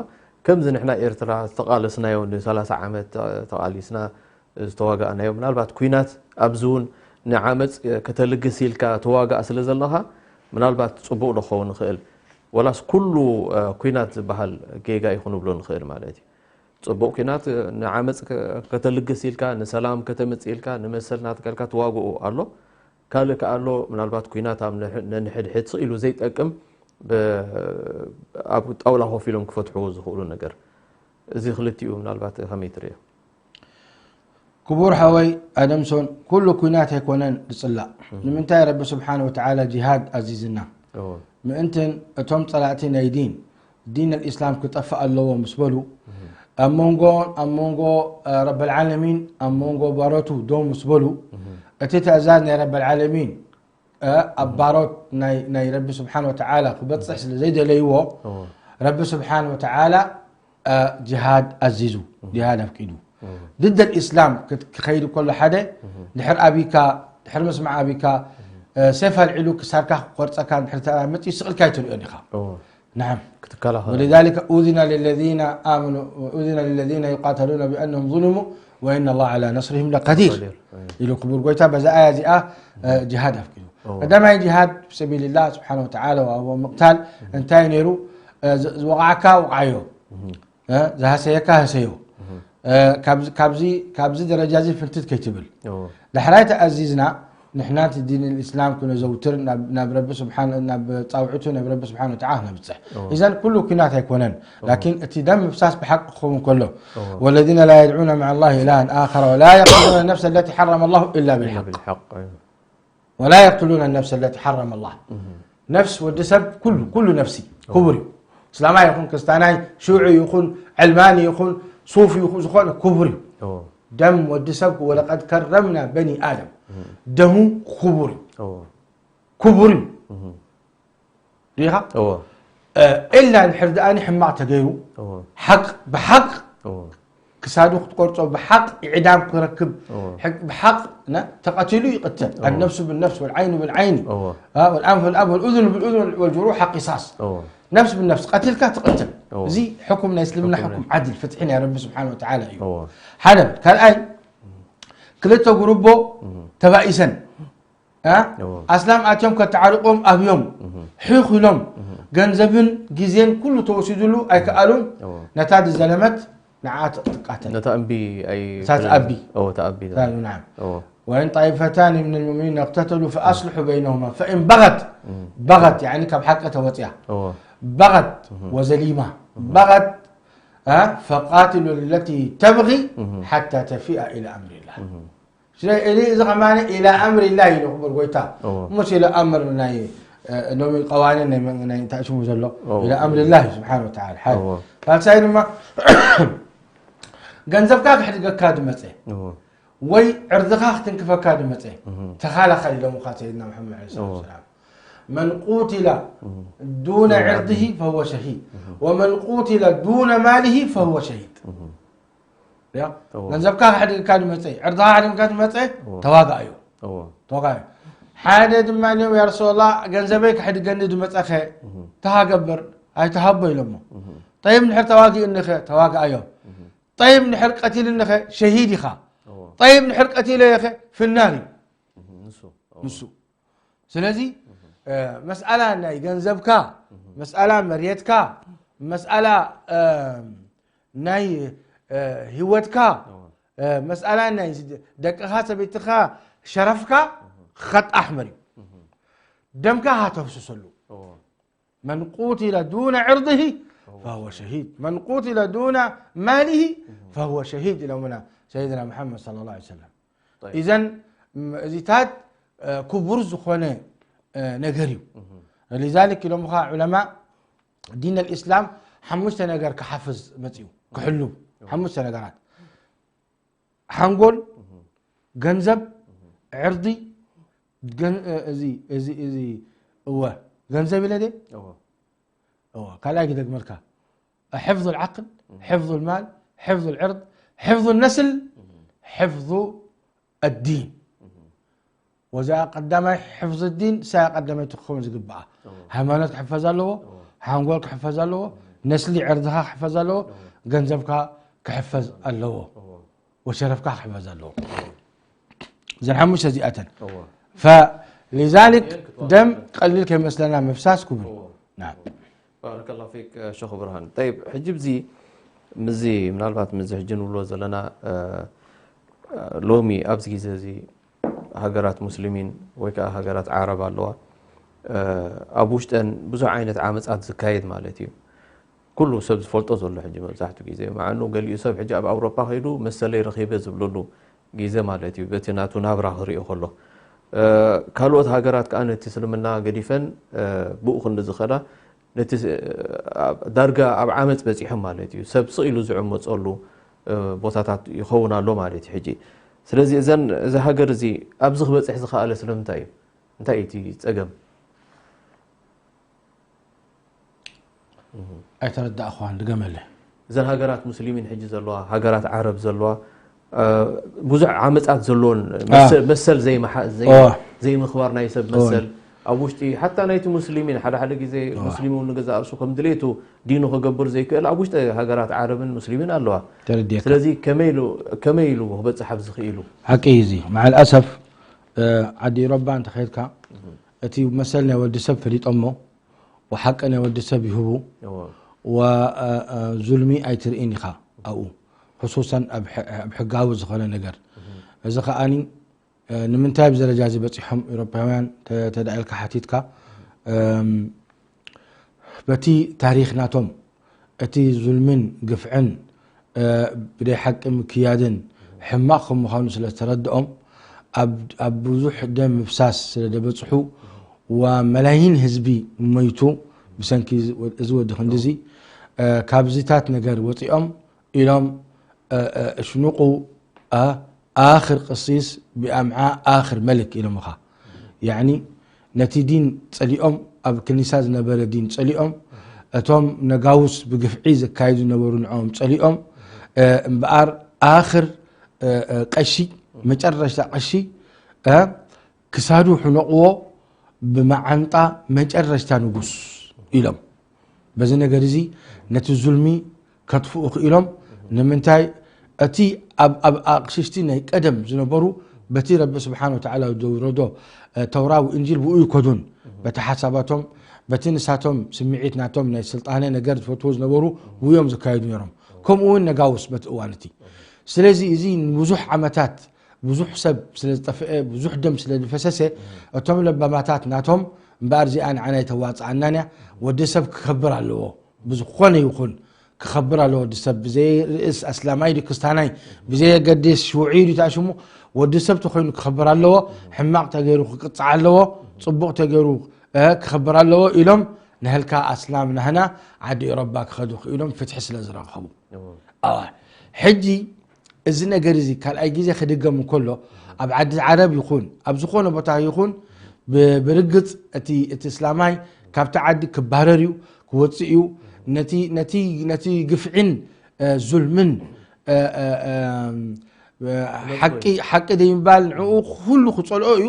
ከምዚ ንሕና ኤርትራ ዝተቓለስናዮ ንሰላሳ ዓመት ተቓሊስና ዝተዋጋእናዮ፣ ምናልባት ኲናት ኣብዚ እውን ንዓመፅ ከተልግስ ኢልካ ተዋጋእ ስለ ዘለኻ ምናልባት ፅቡቕ ዶ ክኸውን ይኽእል? ወላስ ኩሉ፣ እ፣ ኲናት ዝበሃል ጌጋ እዩ ክንብሎ ንኽእል ማለት እዩ? ፅቡቕ ኲናት፣ እ፣ ንዓመፅ ከ-፣ ከተልግስ ኢልካ፣ ንሰላም ከተምፅእ ኢልካ፣ ንመሰል ናትካ ኢልካ ተዋግኦ ኣሎ። ካልእ ከኣ ኣሎ፣ ምናልባት ኲናት ኣብ ንሕ-፣ ነንሕድሕድ ስቕ ኢሉ ዘይጠቅም፣ ብ-፣ ኣብ ጣውላ ኮፍ ኢሎም ክፈትሕዎ ዝኽእሉ ነገር። እዚ ክልቲኡ ምናልባት ከመይ ትርእዮ? ክቡር ሓወይ ኣደምሶን፣ ኩሉ ኲናት ኣይኮነን ዝጽላእ። እም። ንምንታይ ረቢ ስብሓነ ወተዓላ ጂሃድ ኣዚዝና? እዎ። ምእንትን እቶም ጸላእቲ ናይ ዲን፣ ዲን ኣልኢስላም ክጠፍእ ኣለዎ ምስ በሉ፣ እም። ኣብ መንጎ፣ ኣብ መንጎ፣ እ፣ ረበል ዓለሚን፣ ኣብ መንጎ ባሮቱ ደው ምስ በሉ፣ እም። እቲ ትእዛዝ ናይ ረበል ዓለሚን፣ እ፣ ኣብ ባሮት ናይ፣ ናይ ረቢ ስብሓነ ወተዓላ ክበጽሕ ስለ ዘይደለይዎ፣ እዎ። ረቢ ስብሓነ ወተዓላ፣ እ፣ ጅሃድ ኣዚዙ፣ እዎ። ጅሃድ ኣፍቂዱ። እዎ። ድድ ኣልኢስላም ክት-፣ ክኸይድ ከሎ ሓደ፣ እዎ። ድሕር ኣቢካ፣ ድሕር ምስማዕ ኣቢካ፣ እዎ። እ፣ ሴፍ ኣልዒሉ ክሳድካ ክቆርጸካ ድሕር ተመጺኡ ስቕ ኢልካ ኣይትርእዮን ኢኻ። እዎ። نعم. ክትከላኸል ولذلك أذن للذين آمنوا، أذن للذين يقاتلون بأنهم ظلموا وإن الله على نصرهم لقدير. ቀዲር። እዎ። ኢሉ ክቡር ጎይታ በዛ ኣያ እዚኣ፣ እ፣ ጅሃድ ኣፍቂዱ። እዎ። ቀዳማይ ጅሃድ في سبيل الله سبحانه وتعالى وهو مقتال እንታይ ነይሩ? እ፣ ዝ-፣ ዝወቕዓካ ውቕዓዮ። እህ። እ፣ ዝሃሰየካ ህሰዮ። እህ። እ፣ ካብዚ፣ ካብዚ፣ ካብዚ ደረጃ እዚ ፍንትት ከይትብል። እዎ። ዳሕራይ ተኣዚዝና ንሕና እቲ ዲን ልእስላም ክነዘውትር ናብ፣ ናብ ረቢ ስብሓን-፣ ናብ ጻውዕቱ ናብ ረቢ ስብሓን ወተዓላ ክነብጽሕ። እዎ። እዘን ኩሉ ኲናት ኣይኮነን። እዎ። ላኪን እቲ ደም ምፍሳስ ብሓቂ ክኸውን ከሎ፣ እዎ። والذين لا يدعون مع الله إلها آخر ولا يقتلون النفس التي حرم الله إلا إلا بالحق. بالحق، أيوة. ولا يقتلون النفس التي حرم الله. እህ። ነፍስ ወዲ ሰብ ኩሉ፣ ኩሉ ነፍሲ እዎ። ክቡር እዩ። እስላማይ ይኹን ክርስቲያናይ፣ ሽዑ ይኹን፣ ዕልማኒ ይኹን፣ ሱፊ ይኹን፣ ዝኾነ ክቡር እዩ። እዎ። ደም ወዲ ሰብ ولقد كرمنا بني آدم። እህ። ደሙ ክቡር እዩ። እዎ። ክቡር እዩ። እህ። ዲኻ? እዎ። እ፣ ኢላ እንድሕር ደኣኒ ሕማቕ ተገይሩ፣ እዎ። ሓቅ ብሓቅ እዎ። ክሳዱ ክትቆርጾ፣ ብሓቅ ኢዕዳም ክረክብ፣ እዎ። ሕግ-፣ ብሓቅ ነ-፣ ተቐቲሉ ይቕተል። እዎ። النفس بالنفس والعين بالعين። እዎ። እ፣ والأنف بالأنف والأذن بالأذن والجروح قصاص። እዎ። ነፍስ ብነፍስ ቀቲልካ ትቕተል። እዎ። እዚ ሕኩም ናይ እስልምና ሕኩም ሕኩም ናይ ዓድል ፍትሒ ናይ ረቢ ስብሓን ወተዓላ እዩ። እዎ። ሓደ። ካልኣይ፣ ክልተ ጉርቦ እህ። ተባኢሰን እ? እዎ። ኣስላም ኣትዮም ከተዓርቆም ኣብዮም እህ። ሒኽ ኢሎም እህ። ገንዘብን ግዜን ኩሉ ተወሲዱሉ ኣይከኣሉን። እዎ። ነታ ዝዘለመት ንዓ ትቃተል። ነታ እምቢ ኣይ-፣ እታ ትኣቢ። እዎ፣ ትኣቢ። ትኣቢ፣ ናዓም። እዎ። وإن طائفتان من المؤمنين اقتتلوا فأصلحوا بينهما فإن بغت، እህ። بغت يعني ካብ ሓቂ ተወፅያ። እዎ። بغت እህ። وزليما. እህ። بغت، እ፣ فقاتلوا التي تبغي እህ። حتى تفيء إلى أمر الله. እህ። ስለ-፣ እዚ፣ እዚ ከማን ኢላ ኣምሪላህ ኢሉ ክቡር ጎይታ። እዎ። ሙስ ኢለ ኣምር ናይ፣ እ፣ ሎሚ ቀዋኒን ናይ መን-፣ ናይ እንታይ ሽሙ ዘሎ? እዎ። ኢላ ኣምሪላህ ስብሓን ወተዓላ። ሓደ። እዎ። ካልሳይ ድማ ገንዘብካ ክሕድገካ ድመፀ እዎ። ወይ ዕርድኻ ክትንክፈካ ድመፀ እህ። ተኻላኸል ኢሎምኻ ሰይድና ሙሓመድ ዓለይሂ ሰላቱ እዎ። ወሰላም። من قتل እህ። دون دون عرضه عرضه. فهو شهيد. እህ። ومن قتل دون ماله فهو شهيد. እህ። ያ? እዎ። ገንዘብካ ክሕድግካ ዝመጸ፣ ዕርድኻ ክሕድግካ ዝመጸ፣ እዎ። ተዋጋኣዮ። እዎ። ተዋጋኣዮ። ሓደ ድማ ኢሎም፣ "ያ ረሱላላህ፣ ገንዘበይ ክሕድገኒ ዝመጸኸ፣ እህ። ተሃገብር፣ ኣይተሃቦ" ኢሎሞ። እህ። "ጠይብ፣ እንድሕር ተዋጊኡኒኸ?" "ተዋጋኣዮ። እህ። ጠይብ፣ ንድሕር ቀቲልኒኸ ሸሂድ ኢኻ። ጠይብ፣ ንድሕር ቀቲለየኸ ፍናር እዩ። ንሱ ንሱ ስለዚ መስኣላ ናይ ገንዘብካ፣ መስኣላ መሬትካ፣ መስኣላ ናይ ህይወትካ፣ መስኣላ ናይ ደቅኻ፣ ሰበይትኻ፣ ሸረፍካ ከጣሕመር እዩ። ደምካ ሃተፍስሰሉ። من قتل دون عرضه فهو شهيد، من قتل دون ماله فهو شهيد ኢሎምና ሰይድና ሙሓመድ صلى الله عليه وسلم። ኢዘን እዚታት ክቡር ዝኾነ ነገር እዩ። ሊዛሊክ ኢሎምኻ ዑለማ ዲን ኣልእስላም ሓሙሽተ ነገር ክሓፍዝ መፅኡ፣ ክሕሉ ሓሙሽተ ነገራት፣ ሓንጎል፣ ገንዘብ፣ ዕርዲ፣ እዚ እወ ገንዘብ ኢለ ደ እወ ካልኣይ ክደግመልካ፣ ሕፍظ العقل، ሕፍظ المال፣ ሕፍظ العرض، ሕፍظ النسل، ሕፍظ الدين። ወዛ ቀዳማይ ሕፍظ الدين እሳ ቀዳማይ ትኸውን ዝግባኣ። ሃይማኖት ክሕፈዝ ኣለዎ፣ ሓንጎል ክሕፈዝ ኣለዎ፣ ነስሊ ዕርድኻ ክሕፈዝ ኣለዎ፣ ገንዘብካ ክሕፈዝ ኣለዎ፣ ወሸረፍካ ክሕፈዝ ኣለዎ። እዘን ሓሙሽተ እዚኣተን። فلذلك ደም ቀሊል ከይመስለና ምፍሳስ ክቡር። ናም። ባረከላሁ ፊክ ሸኽ ብርሃን። ጠይብ፣ ሕጂ ብዚ ምዚ ምናልባት ምዚ ሕጂ ንብሎ ዘለና ሎሚ ኣብዚ ግዜ እዚ ሃገራት ሙስሊሚን ወይ ከዓ ሃገራት ዓረብ ኣለዋ። ኣብ ውሽጠን ብዙሕ ዓይነት ዓመፃት ዝካየድ ማለት እዩ። ኩሉ ሰብ ዝፈልጦ ዘሎ ሕጂ መብዛሕትኡ ግዜ፣ መዓኑ ገሊኡ ሰብ ሕጂ ኣብ ኣውሮጳ ከይዱ መሰለይ ረኺበ ዝብለሉ ግዜ ማለት እዩ፣ በቲ ናቱ ናብራ ክሪኦ ከሎ። ካልኦት ሃገራት ከዓ ነቲ እስልምና ገዲፈን ብኡ ክንዲ ዝኸዳ፣ ነቲ ዳርጋ ኣብ ዓመፅ በፂሖም ማለት እዩ። ሰብ ስቕ ኢሉ ዝዕመፀሉ ቦታታት ይኸውን ኣሎ ማለት እዩ። ሕጂ ስለዚ እዘን እዚ ሃገር እዚ ኣብዚ ክበፅሕ ዝኸኣለ ስለምንታይ እዩ? እንታይ እዩ እቲ ፀገም? ኣይተረዳእኽዋን፣ ድገመለይ። እዘን ሃገራት ሙስሊሚን ሕጂ ዘለዋ፣ ሃገራት ዓረብ ዘለዋ፣ ብዙሕ ዓመፃት ዘለዎን መሰል ዘይምኽባር ናይ ሰብ መሰል ኣብ ውሽጢ ሓታ ናይቲ ሙስሊሚን ሓደ ሓደ ግዜ ሙስሊም እውን ንገዛ ርእሱ ከም ድሌቱ ዲኑ ክገብር ዘይክእል ኣብ ውሽጢ ሃገራት ዓረብን ሙስሊሚን ኣለዋ። ስለዚ ከመይ ኢሉ ክበፅሕ ኣብ ዝኽኢሉ? ሓቂ እዩ እዚ። መዓል ኣሰፍ ዓዲ ኢሮባ እንተኸይድካ እቲ መሰል ናይ ወዲ ሰብ ፈሊጦሞ ወሓቂ ናይ ወዲ ሰብ ይህቡ። ወዙልሚ ኣይትርእን ኢኻ ኣብኡ፣ ሕሱሰን ኣብ ሕጋዊ ዝኾነ ነገር። እዚ ከኣኒ ንምንታይ ኣብዚ ደረጃ እዚ በፂሖም ኤውሮፓውያን ተዳኢልካ ሓቲትካ፣ በቲ ታሪኽ ናቶም እቲ ዙልምን ግፍዕን ብደይ ሓቂ ምክያድን ሕማቕ ከም ምዃኑ ስለ ዝተረድኦም ኣብ ብዙሕ ደም ምፍሳስ ስለ ደበፅሑ ወመላይን ህዝቢ ሞይቱ ብሰንኪ እዚ ወዲ ክንድዚ ካብዚታት ነገር ወፂኦም ኢሎም እሽኑቁ ኣኽር ቅሲስ ብኣምዓ ኣኽር መልክ ኢሎምኻ። ያዕኒ ነቲ ዲን ጸሊኦም፣ ኣብ ክኒሳ ዝነበረ ዲን ጸሊኦም፣ እቶም ነጋውስ ብግፍዒ ዘካይዱ ዝነበሩ ንዕኦም ጸሊኦም፣ እምበኣር ኣኽር ቀሺ፣ መጨረሽታ ቀሺ ክሳዱ ሕነቕዎ ብመዓንጣ መጨረሽታ ንጉስ ኢሎም። በዚ ነገር እዚ ነቲ ዙልሚ ከጥፍኡ ክኢሎም። ንምንታይ? እቲ ኣብ ኣብ ኣቕሽሽቲ ናይ ቀደም ዝነበሩ በቲ ረቢ ስብሓን ወተዓላ ዘውረዶ ተውራ ወእንጂል ብኡ ይከዱን በቲ ሓሳባቶም በቲ ንሳቶም ስምዒት ናቶም ናይ ስልጣነ ነገር ዝፈትዎ ዝነበሩ ውዮም ዝካየዱ ነይሮም። ከምኡ እውን ነጋውስ በቲ እዋን እቲ። ስለዚ እዚ ንብዙሕ ዓመታት ብዙሕ ሰብ ስለ ዝጠፍአ ብዙሕ ደም ስለ ዝፈሰሰ እቶም ለባማታት ናቶም እምበኣር እዚኣ ንዓና ይተዋፅኣናን እያ። ወዲ ሰብ ክከብር ኣለዎ። ብዝኾነ ይኹን ክኸብር ኣለዎ። ወዲ ሰብ ብዘይ ርእስ ኣስላማይ ድዩ ክስታናይ ብዘይ ኣገድስ ሽውዒ ድዩ ተኣሽሙ ወዲ ሰብ ተኮይኑ ክኸብር ኣለዎ። ሕማቕ ተገይሩ ክቅፃዕ ኣለዎ። ፅቡቕ ተገይሩ ክኸብር ኣለዎ ኢሎም ንህልካ ኣስላም ናህና ዓዲ ኤሮባ ክኸዱ ክኢሎም ፍትሒ ስለ ዝረኸቡ። ሕጂ እዚ ነገር እዚ ካልኣይ ግዜ ክድገም እንከሎ ኣብ ዓዲ ዓረብ ይኹን ኣብ ዝኾነ ቦታ ይኹን ብርግፅ እቲ እቲ እስላማይ ካብቲ ዓዲ ክባረር እዩ ክወፅእ እዩ። ነቲ ነቲ ነቲ ግፍዒን ዙልምን ሓቂ ሓቂ ደይምባል ንዕኡ ኩሉ ክፀልኦ እዩ።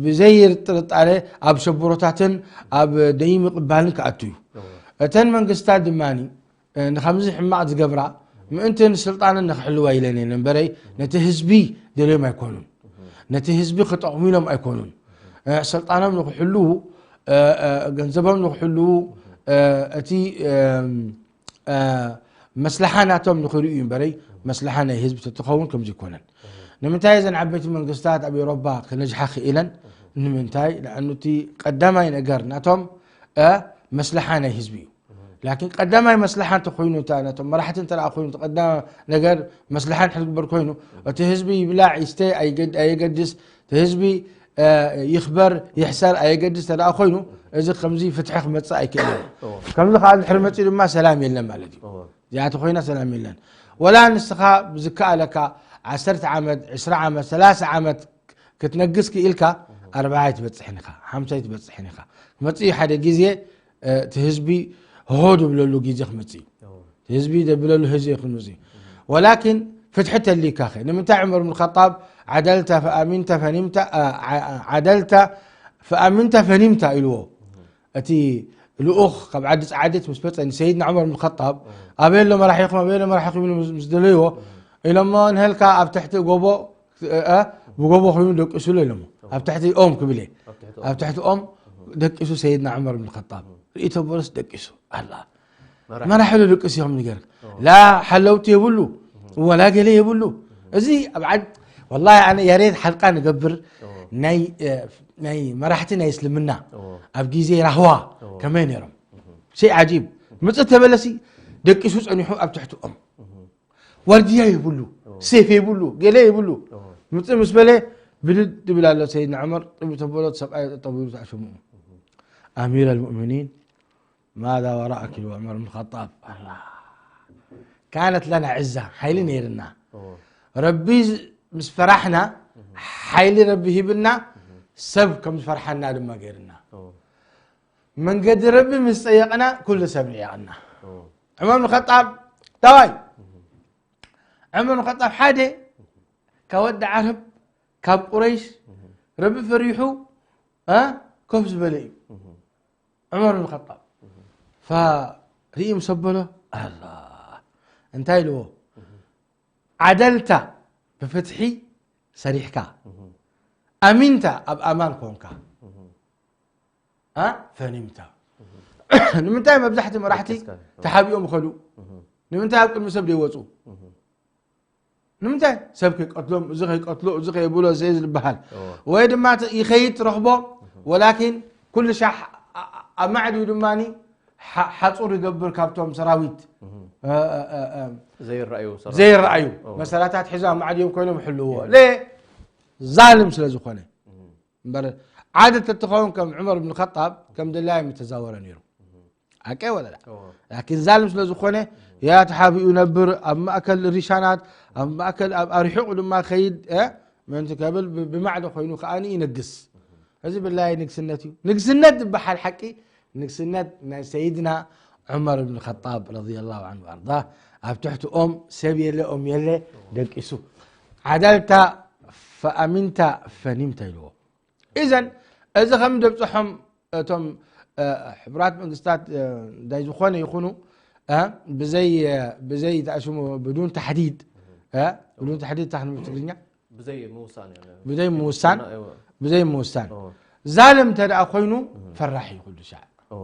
ብዘይ ጥርጣረ ኣብ ሸብሮታትን ኣብ ደይምቅባልን ክኣቱ እዩ። እተን መንግስታት ድማ ንከምዚ ሕማቕ ዝገብራ ምእንቲ ንስልጣንን ንክሕልዋ ኢለን እየን እምበረይ ነቲ ህዝቢ ደልዮም ኣይኮኑን። ነቲ ህዝቢ ክጠቕሙ ኢሎም ኣይኮኑን። ስልጣኖም ንክሕልዉ፣ ገንዘቦም ንክሕልዉ፣ እቲ መስላሓ ናቶም ንክርእዩ እምበረይ መስላሓ ናይ ህዝቢ ተትኸውን ከምዚ ይኮነን። ንምንታይ እዘን ዓበይቲ መንግስታት ኣብ ኤሮፓ ክነጅሓ ክኢለን? ንምንታይ? ንኣኑ እቲ ቀዳማይ ነገር ናቶም መስላሓ ናይ ህዝቢ እዩ። ላኪን ቀዳማይ መስላሓ እንተኮይኑ፣ እታ ነቶም መራሕቲ እንተ ደኣ ኮይኑ፣ እቲ ቀዳማይ ነገር መስላሓ እንድሕር ዝግበር ኮይኑ፣ እቲ ህዝቢ ይብላዕ ይስተ ኣይገድ-፣ ኣየገድስ፣ እቲ ህዝቢ ይኽበር ይሕሰር ኣየገድስ እንተ ደኣ ኮይኑ፣ እዚ ከምዚ ፍትሒ ክመጽእ ኣይክእልን። ከምዚ ከዓ እንድሕር መጺኡ ድማ ሰላም የለን ማለት እዩ። እዚኣ እንተኮይና ሰላም የለን። ወላ ንስኻ ብዝከኣለካ ዓሰርተ ዓመት፣ ዕስራ ዓመት፣ ሰላሳ ዓመት ክትነግስ ክኢልካ፣ ኣርብዓ ኣይትበጽሕን ኢኻ፣ ሓምሳ ኣይትበጽሕን ኢኻ። ክመጽእ እዩ ሓደ ግዜ፣ እቲ ህዝቢ ሆ ድብለሉ ግዜ ክመጽእ እዩ። እቲ ህዝቢ ደብለሉ ህዝቢ ክመጽእ እዩ። ወላኪን ፍትሒ ተልይካ ኸ? ንምንታይ ዑመር ብን ኸጣብ ዓደልተ ፈኣሚንተ ፈኒምተ፣ ዓደልተ ፈኣሚንተ ፈኒምተ ኢልዎ? እቲ ልኡኽ ካብ ዓዲ ጸዓዲት ምስ መጸ ንሰይድና ዑመር ብን ኸጣብ፣ "ኣበይ ኣሎ መራሒኹም? ኣበይ ኣሎ መራሒኹም?" ኢሉ ምስ፣ ምስ ደለይዎ፣ ኢሎሞ፣ "ንሀልካ ኣብ ትሕቲ ጎቦ፣ እ፣ እ፣ ብጎቦ ኮይኑ ደቂሱ ኣሎ" ኢሎሞ። "ኣብ ትሕቲ ኦም ክብል እየ። ኣብ ትሕቲ ኣብ ኦም። ትሕቲ ኦም ደቂሱ ሰይድና ዑመር ብን ኸጣብ። ርእይ ተበሎስ ደቂሱ ኣላ። መራሒ። መራሒ ዶ ደቂሱ እዮም ንገር? ላ ሓለውቲ የብሉ፣ ወላ ገለ የብሉ። እዚ ኣብ ዓድ፣ ወላሂ ኣነ ያሬት ሓልቃ ንገብር ናይ፣ እ፣ ናይ መራሕቲ ናይ እስልምና ኣብ ግዜ ራህዋ ከመይ ነይሮም? ሸይ ዓጂብ። ምጽእ ተበለሲ ደቂሱ ጸኒሑ ኣብ ትሕቲ ኦም። ዋርድያ የብሉ፣ ሴፍ የብሉ፣ ገለ የብሉ። ምጽእ ምስ በለ ብድድ ይብል ኣሎ ሰይድና ዑመር፣ ጥብ ተበሎ ሰብኣይ ጠጠው ኢሉ ተኣሽሙ። ኣሚር ኣልሙእሚኒን ማዛ ወራእክ ኢሉ ዑመር ብን ኸጣብ። ካነት ለና ዕዛ፣ ሓይሊ ነይርና። ረቢ ምስ ፈራሕና፣ ሓይሊ ረቢ ሂብና፣ ሰብ ከም ዝፈርሓና ድማ ገይርና። መንገዲ ረቢ ምስ ጸየቕና፣ ኩሉ ሰብ ንዒቕና። ዑመር ብን ኸጣብ፣ ዳዋይ! ዑመር ብን ኸጣብ ሓደ ካብ ወዲ ዓረብ፣ ካብ ቁረይሽ፣ ረቢ ፈሪሑ፣ እ፣ ኮፍ ዝበለ እዩ። ዑመር ብን ኸጣብ። ፈሪኡ ምስ ኣበሎ፣ ኣላ፣ እንታይ ኢልዎ? ዓደልታ፣ ብፍትሒ ሰሪሕካ፣ ኣሚንታ፣ ኣብ ኣማን ኮንካ፣ ኣ፣ ፈኒምታ። ንምንታይ መብዛሕቲ መራሕቲ ተሓቢኦም ይኸዱ? ንምንታይ ኣብ ቅድሚ ሰብ ደይወፁ? ንምንታይ ሰብ ከይቀትሎም፣ እዚ ከይቀትሎ፣ እዚ ከይብሎ፣ እዚ ዝበሃል? እዎ። ወይ ድማ ተ-፣ ይኸይድ ትረኽቦ፣ እህ። ወላኪን ኩሉ ሻሕ ኣ-፣ ኣ-፣ ኣማዕድዩ ድማኒ ሓ-፣ ሓጹር ይገብር ካብቶም ሰራዊት። እህ። እ፣ እ፣ እ፣ እ፣ ዘይረኣዩ ሰራዊት። ዘይረኣዩ። እዎ። መሳርያታት ሒዞም ኣማዕድዮም ኮይኖም ይሕልዎ። እህ። ለ-፣ ዛልም ስለ ዝኾነ። እህ። እምበር ዓደት ተትኸውን ከም ዑመር ብን ኸጣብ ከም ደላዩ ምተዛወረ ነይሩ። ሓቂ ወለላ? እዎ። ላኪን ዛልም ስለ ዝኾነ፣ ያ ተሓቢኡ ነብር፣ ኣብ ማእከል ሪሻናት፣ ኣብ ማእከል፣ ኣብ ኣርሒቑ ድማ ከይድ፣ እ፣ ምእንቲ ከብል ብ-፣ ብማዕዶ ኮይኑ ከኣ ይነግስ። እዚ ብላይ ንግስነት እዩ። ንግስነት ዝበሃል ሓቂ፣ ንግስነት ናይ ሰይድና ዑመር ብን ኸጣብ ረዲየላሁ ዐንሁ ወኣርዳ፣ ኣብ ትሕቲ ኦም ሰብ የለ፣ ኦም የለ፣ ደቂሱ። ዓዳልታ ፈኣሚንታ ፈኒምታ ኢልዎ። ኢዘን፣ እዚ ከም ደብፅሖም እቶም፣ እ፣ ሕቡራት መንግስታት፣ እ፣ እንታይ ዝኾነ ይኹኑ፣ እ፣ ብዘይ፣ እ፣ ብዘይ ተኣሽሙ፣ ብዱን ታሕዲድ፣ እ፣ ብዱን ታሕዲድ እንታይ ክንብል ትግርኛ? ብዘይ ምውሳን፣ ያኒ። ብዘይ ምውሳን፣ እዎ። ብዘይ ምውሳን። እዎ። ዛልም እንተ ደኣ ኮይኑ፣ እዎ። ፈራሕ እዩ ኩሉ ሻዕ። እዎ።